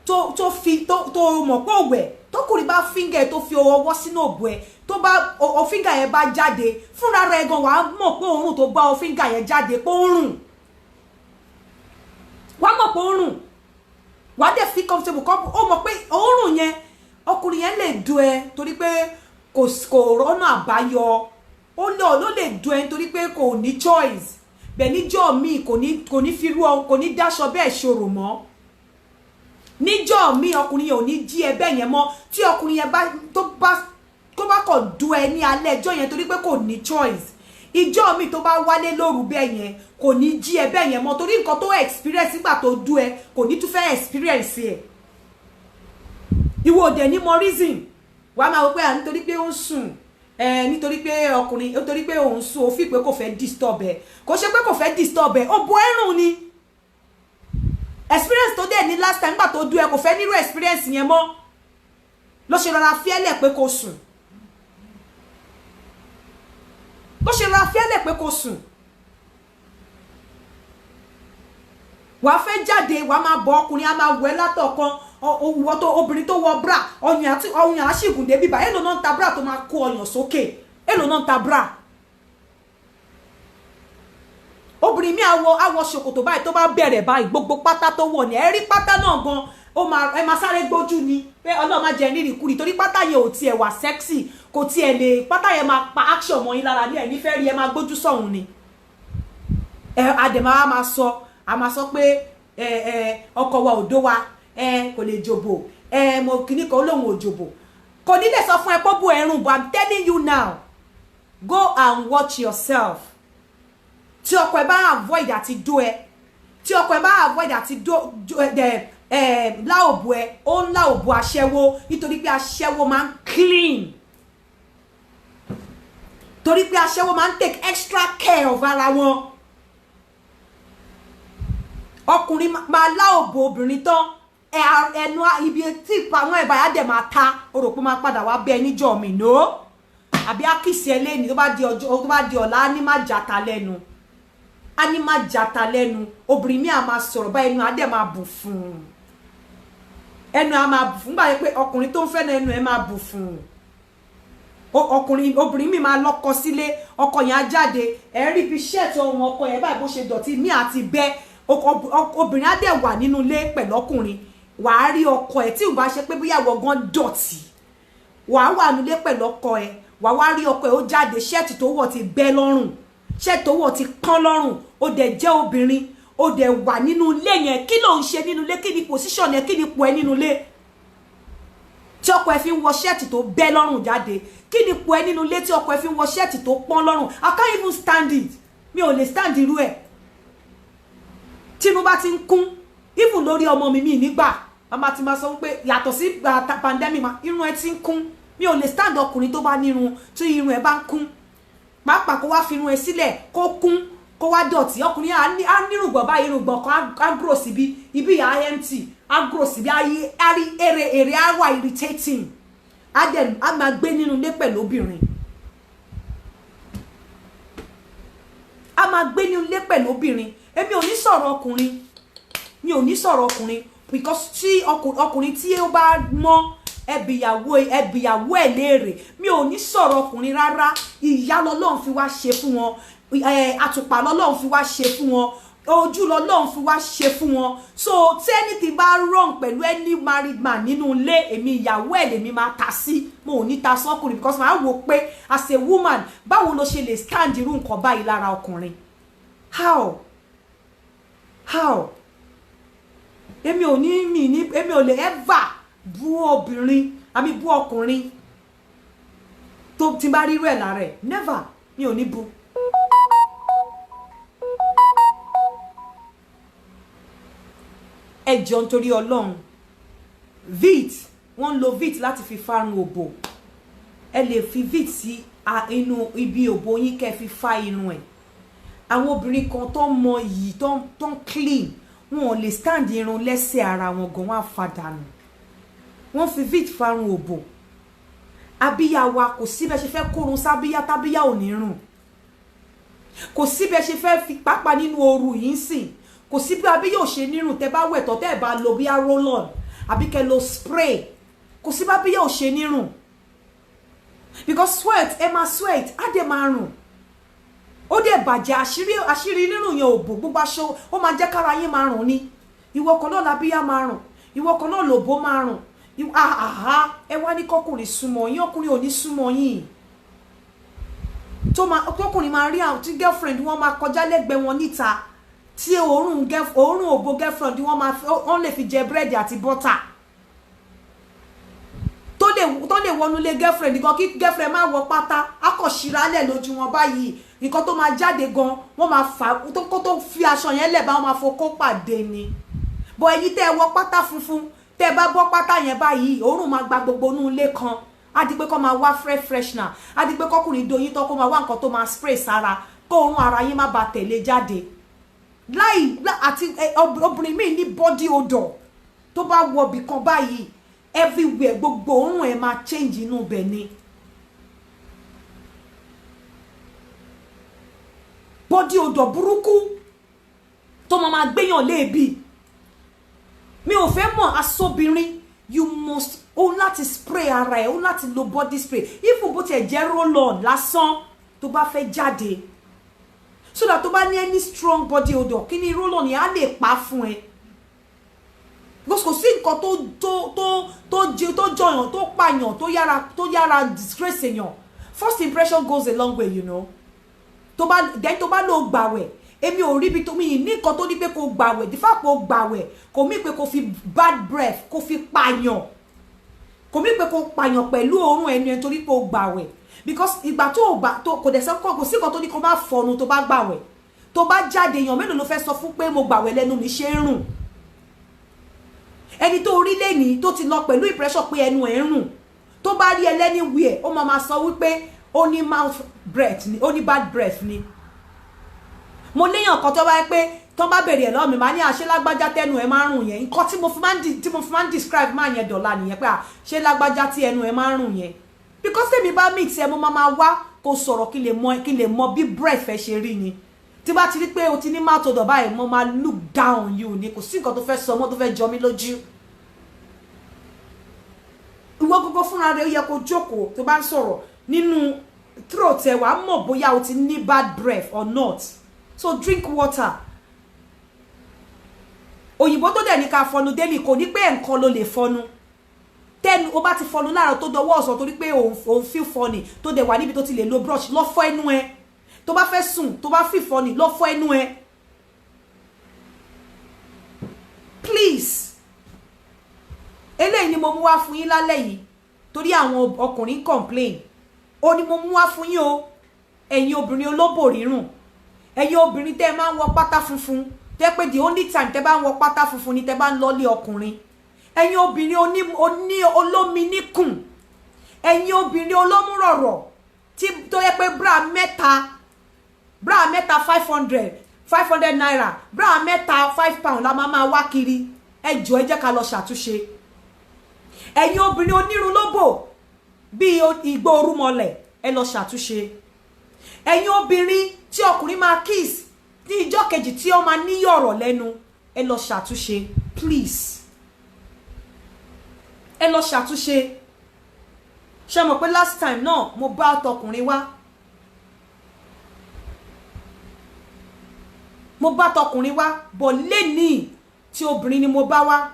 tó fi tó mọ̀ pé òwẹ̀, tọkùnrin bá finger, tó fi ọwọ́ sínú òbò ẹ, tó bá o finger yẹn bá jáde fúnra rẹ̀ gan, wàá mọ̀ pé òórùn tó bá o finger yẹn jáde pé ó rùn. Wàá mọ̀ pé ó rùn, wàá dẹ̀ fi comfortable kọ́. Ó mọ̀ pé òórùn yẹn, ọkùnrin yẹn lè dùn ẹ torí pé kò rọ́nà àbáyọ. Ó lè dùn ẹ nítorí pé kò ní choice bẹ́ẹ̀. Níjọ́ míì kò ní fi rú ọ, kò ní dáṣọ bẹ́ẹ̀ ṣòro mọ́. Níjọ́ míì, ọkùnrin yẹn ò ní jí ẹ bẹ́ẹ̀ yẹn mọ́. Tí ọkùnrin yẹn bá tó bá tó bá kọ̀ dùn ẹ ní alẹ́ ẹjọ́ yẹn torí pé kò ní choice, ìjọ́ míì tó bá wálé lóru bẹ́ẹ̀ yẹn, kò ní jí ẹ bẹ́ẹ̀ yẹn mọ́, torí nǹkan tó experience nígbà tó dùn ẹ, kò ní tún fẹ́ experience ẹ. Ìwọ òdẹ ní mọ reason. Wàá máa wọ pé à nítorí pé ó ń sùn ẹ, nítorí pé ọkùnrin, nítorí pé òun sùn, ó fi pé kò fẹ́ disturb ẹ. Kò ṣe pé kò fẹ́ disturb ẹ, ó bo ẹrùn ni. Experience tó dẹ̀ ní last time nígbà tó dùn ẹ, kò fẹ́ nírú experience yẹn mọ́, ló ṣe rọra fiẹ́lẹ̀ pé kò sùn, ló ṣe rọra fiẹ́lẹ̀ pé kò sùn. Wàá fẹ́ jáde, wàá máa bọ ọkùnrin, á máa wẹ̀ látọ̀kan. Òwò tó obìnrin tó wọ bra, ọyàn àti ọyàn àṣìgùn débi bá. Èlò náà ń ta bra tó máa kó ọyàn sókè? Èlò náà ń ta bra? Obìnrin mi àwọ ṣòkòtò báyìí, tó bá bẹ̀rẹ̀ báyìí, gbogbo pátá tó wọ̀ ní ẹ rí pátá náà gan, ó máa ẹ máa sáré gbójú ni pé Ọlọ́run má jẹ́ rírì kúrì, torí pátá yẹn ò tiẹ̀ wà sexy, kò tiẹ̀ lè. Pátá yẹn máa pa action mọ́ yín lára ní ẹ̀ nífẹ̀ẹ́ rí, ẹ máa gbójú sọ̀hún ni. Ẹ àdèmà máa sọ, a máa sọ pé ẹ ẹ ọkọ wa ò dó wa, ẹ kò lè jòbò, ẹ mo kìíní kan olóhùn ò jòbò, kò ní lè sọ fún ẹ pé bó ẹrùn. But I'm telling you now, go and watch yourself. Tí ọkọ ẹ bá avoid àti dó ẹ, tí ọkọ ẹ bá avoid àti dó ẹ, ẹ láòbò ẹ, ó ń láòbò aṣẹ́wó, nítorí pé aṣẹ́wó máa ń clean, torí pé aṣẹ́wó máa ń take extra care of ara wọn. Ọkùnrin máa láòbò obìnrin tán, ẹnu ibi tí ìpamọ́ ẹ̀ báyà dẹ̀ máa ta, o rò pé máa padà wá bẹ́ẹ̀ níjọ́ mi no, àbí ákìsì ẹ lẹ́ni, tó bá di ọjọ́, tó bá di ọ̀la, á ní má jata lẹ́nu, á ní má jata lẹ́nu. Obìnrin mi à máa sọ̀rọ̀ báyìí, ẹnu á dẹ̀ máa bù fún un, ẹnu á máa bù fún gbà pé ọkùnrin tó ń fẹ́ náà, ẹnu ẹ máa bù fún un. Ọkùnrin, obìnrin mi máa lọ́kọ sílé, ọkọ yẹn á jáde, ẹ rí ibi ṣẹ́ẹ̀tì ọrùn ọkọ yẹn báyìí bó ṣe dọ̀tí mí àti bẹ́. Obìnrin á dẹ̀ wà nínú ilé pẹ̀lú ọkùnrin, wàá rí ọkọ ẹ̀ tí ò bá ṣe pé bóyá ìwọ gan dọ̀tí, wàá wà nílé pẹ̀lú ọkọ ẹ̀, wàá wá rí ọkọ ẹ̀, ó jáde, ṣẹ́ẹ̀tì tó wọ̀ ti bẹ́ lọ́rùn, ṣẹ́ẹ̀tì tó wọ̀ ti pọ́n lọ́rùn. Ó dẹ̀ jẹ́ obìnrin, ó dẹ̀ wà nínú ilé yẹn. Kí ló ń ṣe nínú ilé? Kí ni position ẹ? Kí ni ipò ẹ nínú ilé tí ọkọ ẹ fi ń wọ ṣẹ́ẹ̀tì tó bẹ́ lọ́rùn jáde? Kí ni ipò ẹ nínú ilé tí ọkọ ẹ fi ń wọ ṣẹ́ẹ̀tì tó pọ́n lọ́rùn? I can't even stand it. Mi ò lè stand irú ẹ̀. Tínú bá ti ń kún, even lórí ọmọ mi, mi nígbà màmá ti máa sọ pé yàtọ̀ sí pandemic, irun ẹ ti ń kún. Mi ò lè stand ọkùnrin tó bá nírun, tí irun ẹ bá ń kún, pàápàá kó wá fi irun ẹ sílẹ̀ kó kún, kó wá dọ̀tí. Ọkùnrin á nírùngbọ̀n báyìí, irùngbọ̀n kan á grow síbi ibi á empty, á grow síbi, á rí èrè èrè, á wà irritating, á dẹ̀ á máa gbé nínú ilé pẹ̀lú obìnrin, á máa gbé nínú ilé pẹ̀lú obìnrin. Èmi ò ní sọ̀rọ̀ ọkùnrin, mi ò ní sọ̀rọ̀ ọkùnrin, because tí ọkùnrin tí ó bá mọ́, ẹbìyàwó ẹ̀ léèrè. Mi ò ní sọ̀rọ̀ ọkùnrin rárá. Ìyá lọ́lọ́run fi wá ṣe fún wọn, àtùpà lọ́lọ́run fi wá ṣe fún wọn, ojú lọ́lọ́run fi wá ṣe fún wọn. So tí anything bá wrong pẹ̀lú any married man nínú ilé, èmi ìyàwó ẹ̀ lèmi máa ta sí, mo ò ní ta sọ́kùnrin, because màá wò pé as a woman, báwo ló ṣe lè stand irú nǹkan báyìí lára ọkùnrin? How? Èmi ò ní, mi ní, èmi ò lè ever bú obìnrin àmì bú ọkùnrin tó tí bá rírú ẹ̀ lára ẹ̀. Never, mi ò ní bú. Ẹ jọ̀ọ́, nítorí Ọlọ́run, Veet, wọ́n ń lo Veet láti fi fárun òbò. Ẹ lè fi Veet sí inú ibi òbò yín, kẹ́ fi fá irun ẹ̀. Àwọn obìnrin kan tó mọ yìí, tó ń clean, wọn ò lè stand irun lẹ́sẹ̀ ara wọn gan, wọn á fa dànù. Wọ́n fi Veet fárun òbò. Abíyá wa, kò sí bẹ́ẹ̀ ṣe fẹ́ kórun sábíyá tábíyá ò ní rùn. Kò sí bẹ́ẹ̀ ṣe fẹ́ fi pápá nínú ooru yìí ń sìn, kò sí bí abíyá ò ṣe nírùn. Tẹ́ bá wẹ̀ tọ́, tẹ́ ẹ̀ bá lo bí roll-on àbí kẹ́ lo spray, kò sí bí abíyá ò ṣe nírùn, because sweat, ẹ máa sweat, á dẹ̀ máa rùn. Ó dẹ̀ bàjẹ́, àṣírí rírùn yẹn ò bò. Gbogbo aṣọ, ó máa jẹ́ kára yín máa rùn ni. Ìwọ kan náà lábíyá máa rùn, ìwọ kan náà lòbó máa rùn. Àhá, ẹ wá ní kọkùnrin súnmọ́ yín, ọkùnrin ò ní súnmọ́ yín. Tó máa tọkùnrin máa rí àwọn tí girlfriend wọn máa kọjá lẹ́gbẹ̀ẹ́ wọn níta, tí òórùn òbò girlfriend wọn máa wọ́n lè fi jẹ búrẹ́dì àti bọ́tà, tó lè wọnú ilé girlfriend gan, kí girlfriend má wọ pátá, á kàn ṣíralẹ̀ lójú wọn báyìí. Nǹkan tó máa jáde gan, wọ́n máa fà kó tó fi aṣọ yẹn lẹ̀ bá wọn máa fokó pàdé ni. Bọ̀ ẹ̀yin tẹ́ ẹ wọ pátá funfun, tẹ́ ẹ bá bọ́ pátá yẹn báyìí, òórùn máa gba gbogbo inú ilé kan. Á di pé kó máa wá freshener, á di pé kọkùnrin doyin tán, kó máa wá nǹkan tó máa spray sára, kó òórùn ara yín má ba tẹ̀lé jáde. Láì àti obìnrin míì ní body odor, tó bá wọ ibì kan báyìí, everywhere, gbogbo òórùn ẹ̀ máa change inú ibẹ̀ ni. Body odor burúkú tó máa gbéyàn léèbì. Mi ò fẹ́ mọ̀, aṣọ́bìnrin, you must ó láti spray ara ẹ̀, ó láti lo body spray, even bó tiẹ̀ jẹ́ roll on lásán tó bá fẹ́ jáde, so that tó bá ní any strong body odor, kí ni roll on yẹn á lè pa fún ẹ, because kò sí nǹkan tó jẹ tó jọyàn, tó pààyàn, tó yára disgrace èèyàn. First impression goes a long way. Tó bá then tó bá lò gbàwẹ̀, èmi ò ríbi tó mi ní nǹkan tó ní pé kò gbàwẹ̀. The fact pé kò gbàwẹ̀ kò mí pé kò fi bad breath kò fi pààyàn, kò mí pé kò pààyàn pẹ̀lú òórùn ẹnu ẹ torí pé o gbàwẹ̀, because ìgbà tó o gbà tó kò dẹ̀ sọ, kò sí nǹkan tó ní kó má fọnu. Tó bá gbàwẹ̀, tó bá jáde, èèyàn mélòó ló fẹ́ sọ fún pé mo gbàwẹ̀, lẹ́nu mi ṣe ń rùn? Ẹni tó rí lẹ́ni tó ti lọ pẹ̀lú impression pé ẹnu ẹ̀ ń rùn, tó bá rí ẹlẹ́ni wí ẹ̀, ó máa ma sọ wípé ó ní mouth breath ni, ó ní bad breath ni. Mo léèyàn kan tó bá yẹ pé tó bá bèrè ẹ̀ lọ́wọ́ mi, máa ní àṣẹ lágbájá tẹnu ẹ̀ máa ń rùn yẹn. Nǹkan tí mo fi máa ń describe máa yẹn dọ̀la nìyẹn, pé à ṣé lágbájá tí ẹnu ẹ̀ máa ń rùn yẹn, because tèmi bá mix ẹ, mo máa máa wá kó sọ̀rọ̀ kí lè mọ bí breath ẹ ṣe rí ni. Tí bá ti rí pé o ti ní mouth odor báyìí, mo máa look down on you ni. Kò sí nǹkan tó fẹ́ sọ mọ́ tó fẹ́ jọ mí lójú. Ìwọ gbogbo fúnra rẹ, ó yẹ kó jókòó, tó bá ń sọ̀rọ̀, nínú throat ẹ, wàá mọ̀ bóyá o ti ní bad breath or not. So drink water. Òyìnbó tó dẹ̀ ní ká fọnu daily, kò ní pé ẹ̀ǹkan ló lè fọnu. Tẹnu o bá ti fọnu láàárọ̀, tó dọwọ́ ọ̀sán, torí pé òun feel funny, tó dẹ̀ wà níbi tó ti lè lo brush, lọ fọ ẹnu ẹ. Tó bá fẹ́ sùn, tó bá feel funny, lọ fọ ẹnu ẹ, please. Eléyìí ni mo mú wá fún yín lálẹ́ yìí, torí àwọn ọkùnrin complain. Ó ní mo mú wá fún yín o. Ẹ̀yin obìnrin olóbò rírùn, ẹ̀yin obìnrin tẹ́ ẹ máa ń wọ pátá funfun, tẹ́ pé the only time tẹ́ bá ń wọ pátá funfun ni tẹ́ bá ń lọ́lé ọkùnrin, ẹ̀yin obìnrin oní olómi níkùn, ẹ̀yin obìnrin olómúrọ̀rọ̀ tí tó yẹ pé bra mẹ́ta 500 ₦500, bra mẹ́ta £5 la máa máa wá kiri, ẹ jọ̀ọ́, ẹ jẹ́ ká lọ ṣàtúnṣe. Ẹ̀yin obìnrin onírun lóbò bíi ìgbó orúmọlẹ̀, ẹ lọ ṣàtúnṣe. Ẹ̀yin obìnrin tí ọkùnrin máa kiss ní ìjọ́ kejì tí ó máa níyọ̀rọ̀ lẹ́nu, ẹ lọ ṣàtúnṣe, please, ẹ lọ ṣàtúnṣe. Ṣe mọ̀ pé last time náà mo bá tọkùnrin wá, mo bá tọkùnrin wá bọ̀. Lénìí, tí obìnrin ni mo bá wá,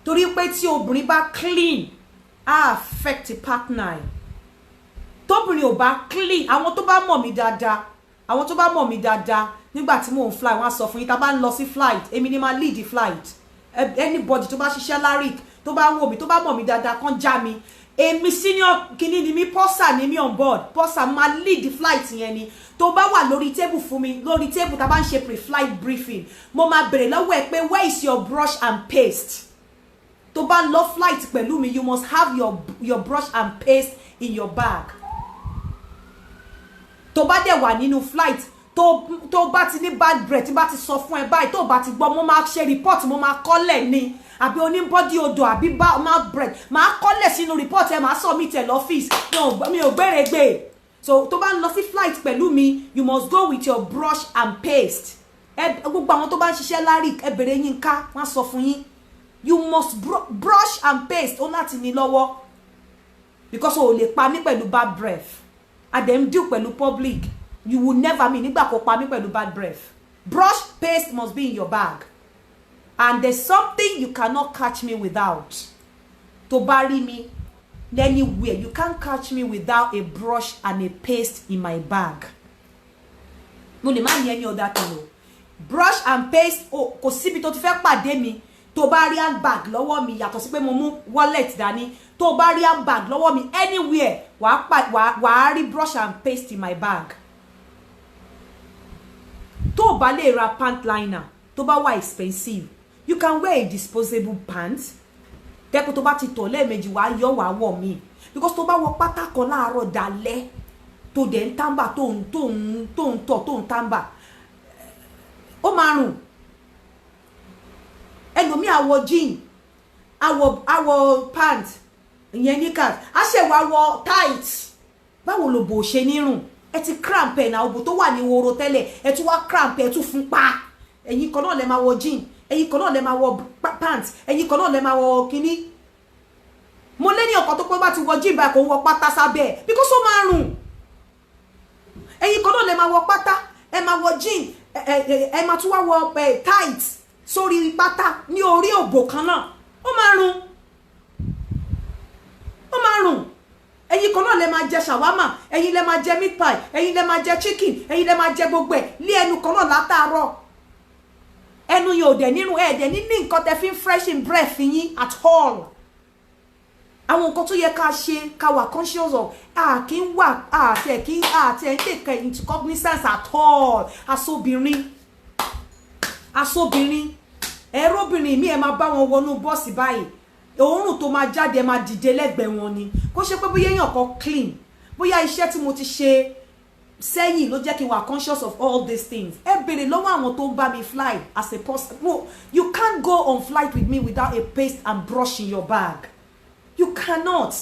torí pé tí obìnrin bá clean, á affect partner ẹ̀. Tóbìnrin ò bá clean, àwọn tó bá mọ̀ mí dáadáa, àwọn tó bá mọ̀ mí dáadáa, nígbà tí mò ń fly, wọ́n á sọ fún yín, tá a bá ń lọ sí flight, èmi ni máa lead the flight. Anybody tó bá ṣiṣẹ́ lárík, tó bá ń wò mí, tó bá mọ̀ mí dáadáa, kán já mi. Èmi senior kìíní ni mi, purser ni mi on board. Purser máa lead flight yẹn ni. Tó bá wà lórí table fún mi, lórí table tá a bá ń ṣe pre-flight briefing, mo máa bèrè lọ́wọ́ ẹ pé, "Where is your brush and paste?" Tó bá lọ flight pẹ̀lú mi, you must have your brush and paste in your bag. Tó bá dẹ̀ wà nínú flight, tó bá ti ní bad breath, tí bá ti sọ fún ẹ báyìí, tó bá ti gbọ́, mo máa ṣe report, mo máa kọ́lẹ̀ ni, àbí oní body odor, àbí mouth breath, máa kọ́lẹ̀ sínú report ẹ, máa submit ẹ lọ́fíìsì. Mi ò gbèrègbè. So tó bá ń lọ sí flight pẹ̀lú mi, you must go with your brush and paste. Ẹ gbogbo àwọn tó bá ń ṣiṣẹ́ lárí, ẹ bèrè yín ká, wọ́n á sọ fún yín. You must brush and paste, ó láti ní lọ́wọ́, because o ò lè pa mí pẹ̀lú bad breath. A dẹ̀ ń deal pẹ̀lú public. You will never me nígbà kó pa mí pẹ̀lú bad breath. Brush, paste must be in your bag. And there's something you cannot catch me without. Tó bá rí mi anywhere, you can't catch me without a brush and a paste in my bag. Mo lè má ní any other thing o. Brush and paste o, kò síbi tó ti fẹ́ pàdé mi, tó bá rí handbag lọ́wọ́ mi, yàtọ̀ sí pé mo mú wallet dání, tó bá rí handbag lọ́wọ́ mi anywhere, wàá rí brush and paste in my bag. Tó o bá lè ra pant liner tó bá wà expensive, you can wear a disposable pant tẹ́kù. Tó bá ti tọ̀ lẹ́ẹ̀mejì, wàá yọ, wàá wọ̀ míì, because tó bá wọ pátá kan láàárọ̀ dalẹ́, tó dẹ̀ ń tàǹbà, tó ń tọ̀, tó ń tàǹbà, ó máa rùn. Ẹlòmíì á wọ jean, á wọ pant, ìyẹn knickers, á ṣe wá wọ tight. Báwo ló bò ṣe nírùn? Ẹ ti cramp ẹ̀ náà. Òbò tó wà ní woro tẹ́lẹ̀, ẹ tún wá cramp ẹ, tún fún pa. Ẹ̀yin kan náà lẹ máa wọ jean, ẹ̀yin kan náà lẹ máa wọ pant, ẹ̀yin kan náà lẹ máa wọ kínní. Mo lé ní ọkọ̀ tó pé bá ti wọ jean báyìí, kò ń wọ pátá sábẹ́ ẹ̀, because ó máa rùn. Ẹ̀yin kan náà lẹ máa wọ pátá, ẹ máa wọ jean, ẹ máa tún wá wọ tight sórí pátá ní orí òbò kan náà. Ó máa rùn, ó máa rùn. Ẹ̀yin kan náà lẹ máa jẹ shawarma, ẹ̀yin lẹ máa jẹ meat pie, ẹ̀yin lẹ máa jẹ chicken, ẹ̀yin lẹ máa jẹ gbogbo ẹ̀ lé ẹnu kan náà látàárọ̀. Ẹnu yẹn ò dẹ̀ nírun, ẹ̀ dẹ̀ ní ní nǹkan tẹ fi ń freshen breath yín at all. Àwọn nǹkan tó yẹ ká ṣe, ká wà conscious of, a kì í wà àti ẹ̀ kì í àti ẹ̀ ń take into cognizance at all. Asobìnrin, ẹ̀rọbìnrin mi, ẹ̀ máa bá wọn wọnú bọ́ọ̀sì báyìí, òórùn tó máa jáde, ẹ máa dìde lẹ́gbẹ̀ẹ́ wọn ni. Kó ṣe pé bóyá èèyàn kan clean, bóyá iṣẹ́ tí mo ti ṣe sẹ́yìn ló jẹ́ kí n wà conscious of all these things. Ẹ béèrè lọ́wọ́ àwọn tó ń bá mi fly as a person. No, you can't go on flight with me without a paste and brush in your bag. You cannot.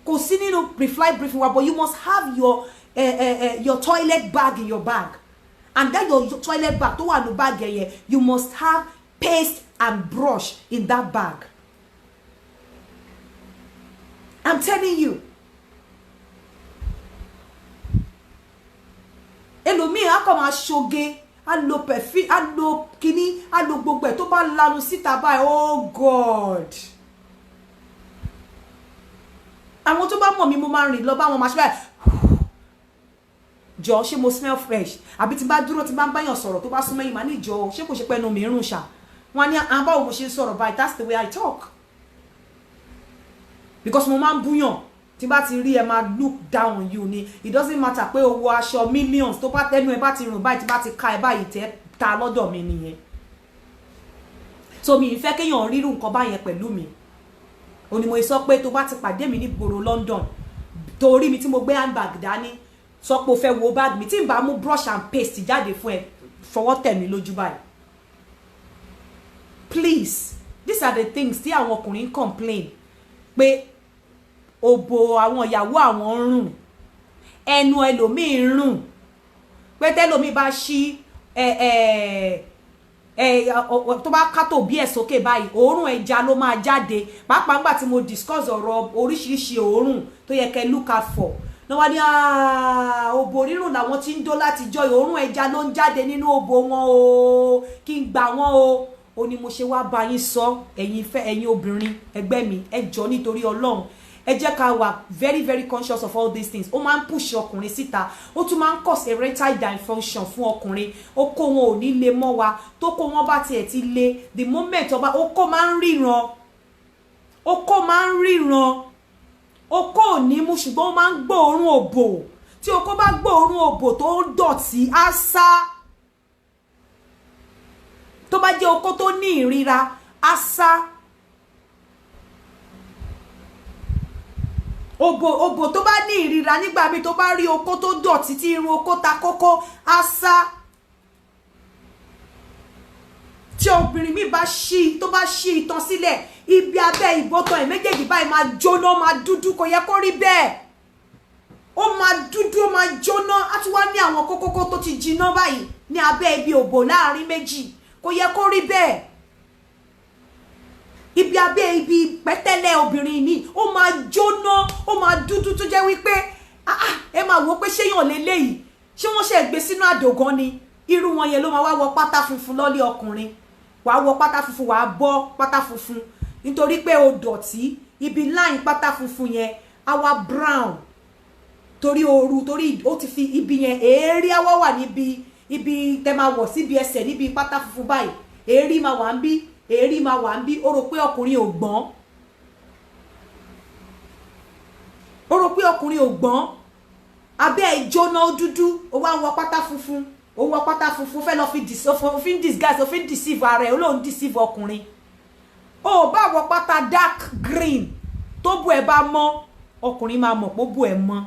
Kò sí nínú pre-flight briefing wa, but you must have your toilet bag in your bag. And then your toilet bag tó wà ní bag yẹn, you must have paste and brush in that bag. I'm telling you. Ẹlòmíì á kàn máa ṣoge, á lo perfume, á lo kinní, á lo gbogbo ẹ̀, tó bá lanu síta báyìí, oh God. Àwọn tó bá mọ̀ mí, mo máa rìn lọ bá wọn, máa ṣe báyìí, "Jọ, ṣé mo smell fresh?" Àbí tí bá dúró, tí bá ń báyàn sọ̀rọ̀, tó bá súnmọ́ yìí, máa ní, "Jọ, ṣé kò ṣe pé ẹnu mi rùn ṣá?" Wọn ní, "Àwọn báwo mo ṣe ń sọ̀rọ̀ báyìí?" That's the way I talk, because mo máa ń búyàn. Tí bá ti rí ẹ, máa look down on you ni. It doesn't matter pé o wọ aṣọ millions, tó bá tẹnu ẹ bá ti rùn báyìí, tí bá ti ka ẹ báyìí, tẹ ta lọ́dọ̀ mi nìyẹn. So mi ì fẹ́ kéèyàn rírú nǹkan báyẹn pẹ̀lú mi. Ó ní mo sọ pé tó bá ti pàdé mi ní gbòòrò London, torí mi tí mo gbé handbag dání, sọ pé o fẹ́ wo bag mi, tí n bá mú brush and paste jáde fún ẹ, fọwọ́ tẹ̀ mí lójú báyìí. Please, these are the things tí àwọn ọkùnrin complain pé òbò àwọn ìyàwó àwọn ń rùn, ẹnu ẹlòmíì ń rùn, pé tẹlòmíì bá ṣí ẹ ẹ ẹ tó bá kátó bí ẹ sókè báyìí, òórùn ẹja ló máa jáde. Pàápàá nígbà tí mo discuss ọ̀rọ̀ oríṣiríṣi òórùn tó yẹ kẹ́ look out for ní, wọ́n ní òbò rírùn làwọn tí ń dó láti jọ, òórùn ẹja ló ń jáde nínú òbò wọn o, kí n gbà wọ́n o. Ó ní mo ṣe wá bá yín sọ. Ẹ̀yin fẹ́, ẹ̀yin obìnrin ẹgbẹ́ mi, ẹ jọ, nítorí Ọlọ́run, ẹ jẹ́ ká wà very very conscious of all these things. Ó máa ń push ọkùnrin síta, ó tún máa ń cause erectile dysfunction fún ọkùnrin. Ó kó wọn ò ní lè mọ́ wa. Tó kó wọn bá tiẹ̀ ti le, the moment ọba, okó máa ń ríran, okó máa ń ríran. Okó ò ní mú, ṣùgbọ́n ó máa ń gbóòórùn òbò. Tí okó bá gbóòórùn òbò tó ń dọ̀tí, á sá. Tó bá jẹ́ okó tó ní ìríra, á sá. Òbò tó bá ní ìríra nígbà míì, tó bá rí okó tó dọ̀tí, tí irun okó ta kókó, á sá. Tí obìnrin mi bá ṣí, tó bá ṣí itan sílẹ̀, ibi abẹ́ ìbọ̀tán ẹ̀ méjèèjì báyìí máa jóná, máa dúdú. Kò yẹ kó rí bẹ́ẹ̀. Ó máa dúdú, ó máa jóná, á tún wá ní àwọn kókókó tó ti jiná báyìí ní abẹ́ ibi òbò láàrin méjì. Kò yẹ kó rí bẹ́ẹ̀. Ibi abẹ́ ibi pẹ́tẹ́lẹ̀ obìnrin mi, ó máa jóná, ó máa dúdú, tó jẹ́ wípé, ah ah, ẹ máa wò ó pé ṣéyàn lélẹ́yìí, ṣé wọ́n ṣe gbé sínú àdògán ni? Irú wọn yẹn ló máa wá wọ pátá funfun lọ́lé ọkùnrin. Wàá wọ pátá funfun, wàá bọ́ pátá funfun nítorí pé o dọ̀tí. Ibi line pátá funfun yẹn á wá brown torí ooru, torí ó ti fi ibi yẹn, èérí á wá wà níbi ibi tẹ máa wọ̀ síbi ẹsẹ̀ níbi pátá funfun báyìí. Èérí máa wà ń bí, èérí máa wà ń bí. Ó rò pé ọkùnrin ò gbọ́n, ó rò pé ọkùnrin ò gbọ́n. Abẹ́ ìjóná, ó dúdú, ó wá ń wọ pátá funfun. Ó wọ pátá funfun, fẹ́ lọ fi dis, ó fi ń disguise, ó fi ń deceive ara ẹ̀, ó lóun deceive ọkùnrin. Ó bá wọ pátá dark green, tó bù ẹ bá mọ́, ọkùnrin máa mọ̀ pé ó bù ẹ mọ́.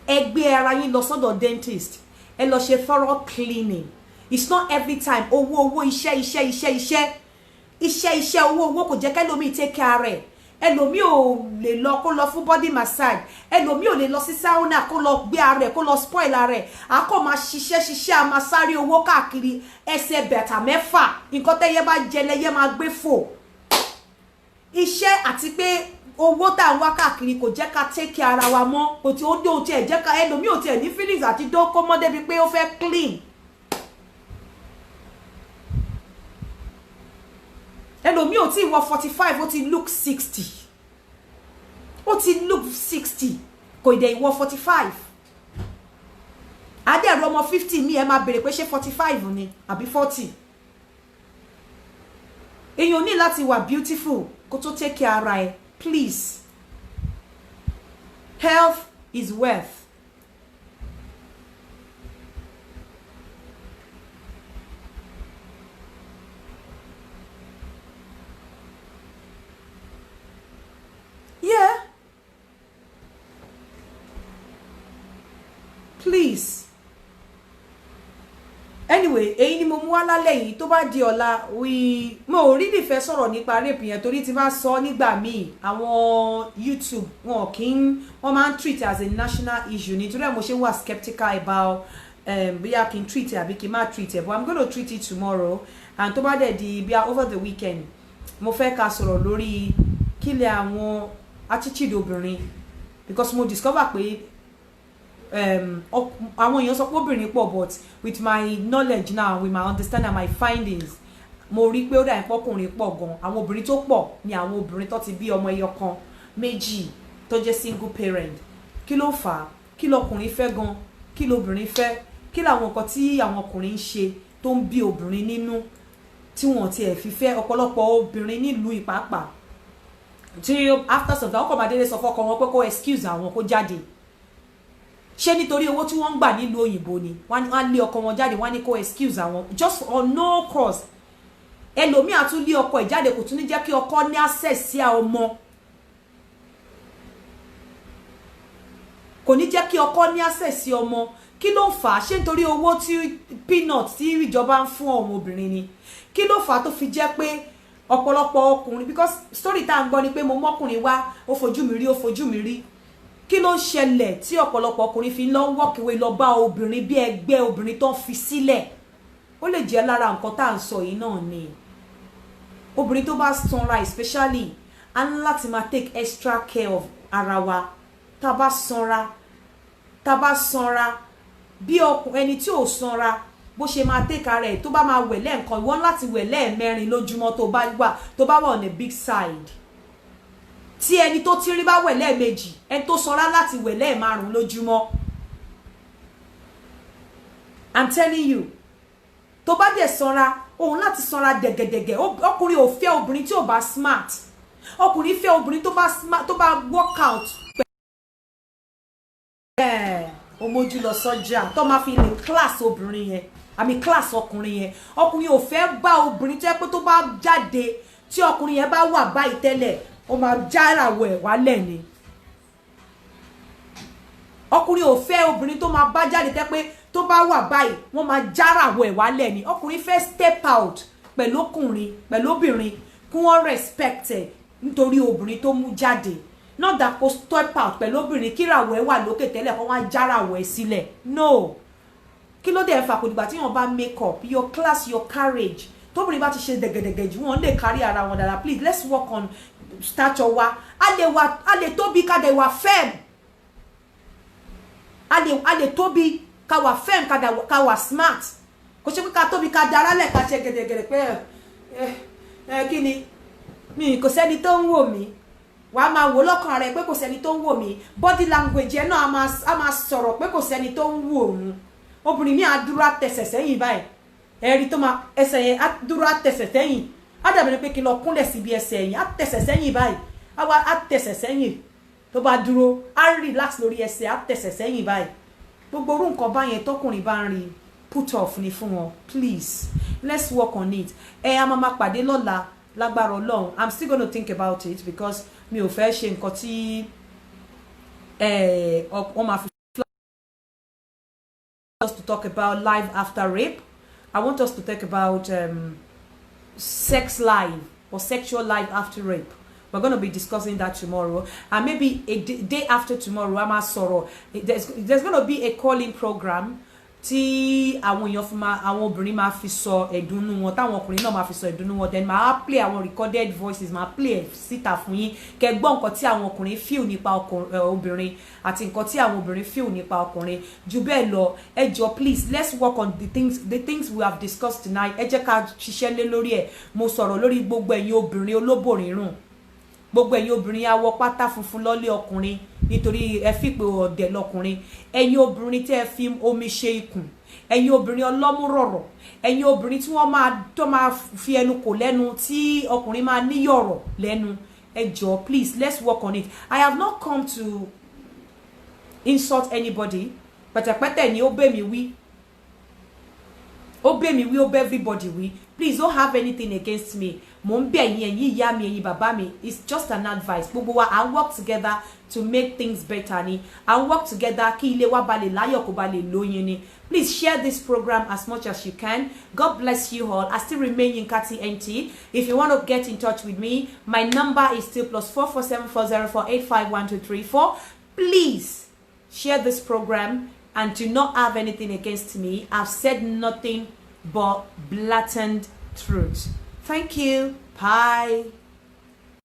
Ẹ gbé ara yín lọ sọ́dọ̀ dentist, ẹ lọ ṣe thorough cleaning. It's not every time owó, owó, iṣẹ́, iṣẹ́, iṣẹ́, iṣẹ́, iṣẹ́, iṣẹ́, owó, owó. Kò jẹ́ kẹ́lòmíì take care rẹ̀. Ẹlòmíì ò lè lọ kó lọ fún body massage, ẹlòmíì ò lè lọ sí sauna kó lọ gbé ara ẹ̀, kó lọ spoil ara ẹ̀. A kò máa ṣiṣẹ́ ṣiṣẹ́, a máa sáré owó káàkiri, ẹsẹ̀ bẹ̀tà mẹ́fà. Nǹkan tẹ́yẹ bá jẹ lẹ́yẹ máa gbé fò. Iṣẹ́ àti pé owó tá à ń wá káàkiri kò jẹ́ ká take care ara wa mọ́. Kò tí ó dé òun tiẹ̀ jẹ́ ká, ẹlòmíì ò tiẹ̀ ní feelings àti dókó mọ́ débi pé ó fẹ́ clean. Ẹlòmíì ò tí wọ 45, ó ti look 60, ó ti look 60, kò dẹ̀ ìwọ 45. Adẹ́rù ọmọ 50 mi, ẹ máa béèrè pé ṣé 45 ni àbí 40. Èèyàn ní láti wà beautiful kó tó take care ara ẹ. Please, health is wealth. Yeah, please. Anyway, èyí ni mo mú wá lálẹ́ yìí. Tó bá di ọ̀la, we mo ò really fẹ́ sọ̀rọ̀ nípa rape yẹn, torí tí bá sọ nígbà míì, àwọn YouTube wọn kì í, wọ́n máa ń treat as a national issue. Nítorí ẹ̀ mo ṣe wà skeptical about bóyá kí n treat it àbí kí n má treat it, but I'm gonna treat it tomorrow. And tó bá dẹ̀ di bíi over the weekend, mo fẹ́ ká sọ̀rọ̀ lórí kí lè àwọn attitude obìnrin, because mo discover pé àwọn èèyàn sọ pé obìnrin pọ̀, but with my knowledge now, with my understanding and my findings, mo rí pé ó dà ní pọ́kùnrin pọ̀ gan. Àwọn obìnrin tó pọ̀ ni àwọn obìnrin tó ti bí ọmọ ẹyọ kan, méjì, tó jẹ́ single parent. Kí ló fà á? Kí lọkùnrin fẹ́ gan? Kí lobìnrin fẹ́? Kí làwọn nǹkan tí àwọn ọkùnrin ń ṣe tó ń bí obìnrin nínú, tí wọ́n tiẹ̀ fi fẹ́ ọ̀pọ̀lọpọ̀ obìnrin nílùú ìpàápàá, tí after some time, wọ́n kàn máa dédé sọ fọ́kọ wọn pé kó excuse àwọn, kó jáde? Ṣé nítorí owó tí wọ́n ń gbà nílùú òyìnbó ni? Wọ́n á lé ọkọ wọn jáde, wọ́n á ní kó excuse àwọn just on no cause. Ẹlòmíì á tún lé ọkọ ẹ̀ jáde, kò tún ní jẹ́ kí ọkọ ní access sí ọmọ, kò ní jẹ́ kí ọkọ ní access sí ọmọ. Kí ló fà á? Ṣé nítorí owó tí peanut tí ìjọba ń fún ọmọ obìnrin ni? Kí ló fà á tó fi jẹ́ pé ọ̀pọ̀lọpọ̀ ọkùnrin, because story tá à ń gbọ́ ni pé mo mọ́kùnrin wá, ó fojú mi rí, ó fojú mi rí. Kí ló ń ṣẹlẹ̀ tí ọ̀pọ̀lọpọ̀ ọkùnrin fi lọ ń wọ́kìwé lọ bá obìnrin bí ẹgbẹ́ obìnrin tó ń fi sílẹ̀? Ó lè jẹ́ lára nǹkan tá à ń sọ yìí náà ni. Obìnrin tó bá sanra especially, a ní láti máa take extra care of ara wa. Tá a bá sanra, bí ọkùnrin ẹni tí ò sanra bó ṣe máa take ara ẹ̀, tó bá máa wẹ̀ lẹ́ẹ̀kan, ìwọ́n láti wẹ̀ lẹ́ẹ̀mẹrin lójúmọ́ tó bá wà on a big side. Tí ẹni tó tírí bá wẹ̀ lẹ́ẹ̀mejì, ẹni tó sanra láti wẹ̀ lẹ́ẹ̀márùn lójúmọ́. I'm telling you. Tó bá dẹ̀ sanra, òun láti sanra dẹ̀gẹ̀dẹ̀gẹ̀. Ọkùnrin ò fẹ́ obìnrin tí ò bá smart. Ọkùnrin fẹ́ obìnrin tó bá smart, tó bá work out ẹ̀ omojú lọ sọ́jà, tó máa fi lè class obìnrin yẹn àmì class ọkùnrin yẹn. Ọkùnrin ò fẹ́ bá obìnrin tó yẹ pé tó bá jáde, tí ọkùnrin yẹn bá wà báyìí tẹ́lẹ̀, ó máa já ìràwọ̀ ẹ̀ wálẹ̀ ni. Ọkùnrin ò fẹ́ obìnrin tó máa bá jáde tẹ́ pé tó bá wà báyìí, wọ́n máa járàwọ̀ ẹ̀ wálẹ̀ ni. Ọkùnrin fẹ́ step out pẹ̀lú ọkùnrin, pẹ̀lú obìnrin kí wọ́n respect ẹ̀ nítorí obìnrin tó mú jáde, not that kó step out pẹ̀lú obìnrin kíràwọ̀ ẹ̀ wà lókè tẹ́lẹ̀, kó wọ́n á járàwọ̀ ẹ̀ sílẹ̀. No. Kí ló dé ẹ̀ fà? Kò dìgbà tí wọ́n bá make up your class, your courage. Tóbìnrin bá ti ṣe dẹ̀gẹ̀dẹ̀gẹ̀ jù, wọ́n lè kárí ara wọn dára. Please, let's work on stature wa. A lè wà, a lè tóbi, ká dẹ̀ wà firm. A lè tóbi, ká wà firm, ká wà smart. Kò ṣe pé ká tóbi, ká dára lẹ̀, ká ṣe gẹ̀dẹ̀gẹ̀dẹ̀ pé ẹ ẹ kí ni mi, kò sẹ́ni tó ń wò mí. Wàá máa wò lọ́kàn rẹ pé kò sẹ́ni tó ń wò mí. Body language ẹ náà á máa sọ̀rọ̀ pé kò sẹ́ni tó ń wò òun. Obìnrin mi á dúró, àtẹsẹ̀ sẹ́yìn báyìí. Ẹ̀rí tó máa ẹsẹ̀ yẹn, á dúró, àtẹsẹ̀ sẹ́yìn, á dàbí ni pé kí n lọ kúnlẹ̀ síbi ẹsẹ̀ yẹn. Á tẹsẹ̀ sẹ́yìn báyìí, á wá á tẹsẹ̀ sẹ́yìn. Tó bá dúró, á relax lórí ẹsẹ̀, á tẹsẹ̀ sẹ́yìn báyìí. Gbogbo orú nǹkan báyẹn, tọkùnrin bá ń rí, put off ni fún wọn. Please, let's work on it. Ẹ a máa pàdé lọ́la lágbára Ọlọ́run. I'm still gonna think about it because mi ò fẹ́ ṣe nǹkan tí wọ́n máa fi us to talk about life after rape. I want us to talk about sex life or sexual life after rape. We're going to be discussing that tomorrow, and maybe a day after tomorrow, a máa sọ̀rọ̀. There's going to be a calling program tí àwọn èèyàn fún ma, àwọn obìnrin máa fi sọ ẹ̀dùnnú wọn, táwọn ọkùnrin náà máa fi sọ ẹ̀dùnnú wọn. Then máa play àwọn recorded voices, máa play ẹ̀ síta fún yín, kẹ́ gbọ́ nǹkan tí àwọn ọkùnrin feel nípa obìnrin àti nǹkan tí àwọn obìnrin feel nípa ọkùnrin. Jù bẹ́ẹ̀ lọ, ẹ jọ, please, let's work on the things we have discussed tonight. Ẹ jẹ́ ká ṣiṣẹ́ lé lórí ẹ̀. Mo sọ̀rọ̀ lórí gbogbo ẹ̀yin obìnrin olóbòrìrùn, gbogbo ẹ̀yin obìnrin awọ pátá funfun lọ́lé ọkùnrin nítorí ẹ fi pé ọ̀dẹ̀ lọkùnrin, ẹ̀yin obìnrin tẹ́ ẹ fi omi ṣe ikùn, ẹ̀yin obìnrin ọlọ́múrọ̀rọ̀, ẹ̀yin obìnrin tí wọ́n máa tó máa fi ẹnu kò lẹ́nu, tí ọkùnrin máa níyọ̀rọ̀ lẹ́nu. Ẹ jọ̀ọ́, please, let's work on it. I have not come to insult anybody. Pẹ̀tẹ̀pẹ̀tẹ̀ ni ó bẹ̀ mí wí, ó bẹ̀ mí wí, ó bẹ̀ everybody wí. Please don't have anything against me. Mo ń bẹ̀ yín, ẹ̀yin ìyá mi, ẹ̀yin bàbá mi. It's just an advice. Gbogbo wa, à ń work together to make things better ni. À ń work together kí ilé wa ba lè láyọ̀, kó ba lè lóyin ni. Please share this program as much as you can. God bless you all. I still remain Yinka TNT. If you want to get in touch with me, my number is still +44 7404 851234. Please share this program and do not have anything against me. I've said nothing but blatant truth. Thank you. Bye.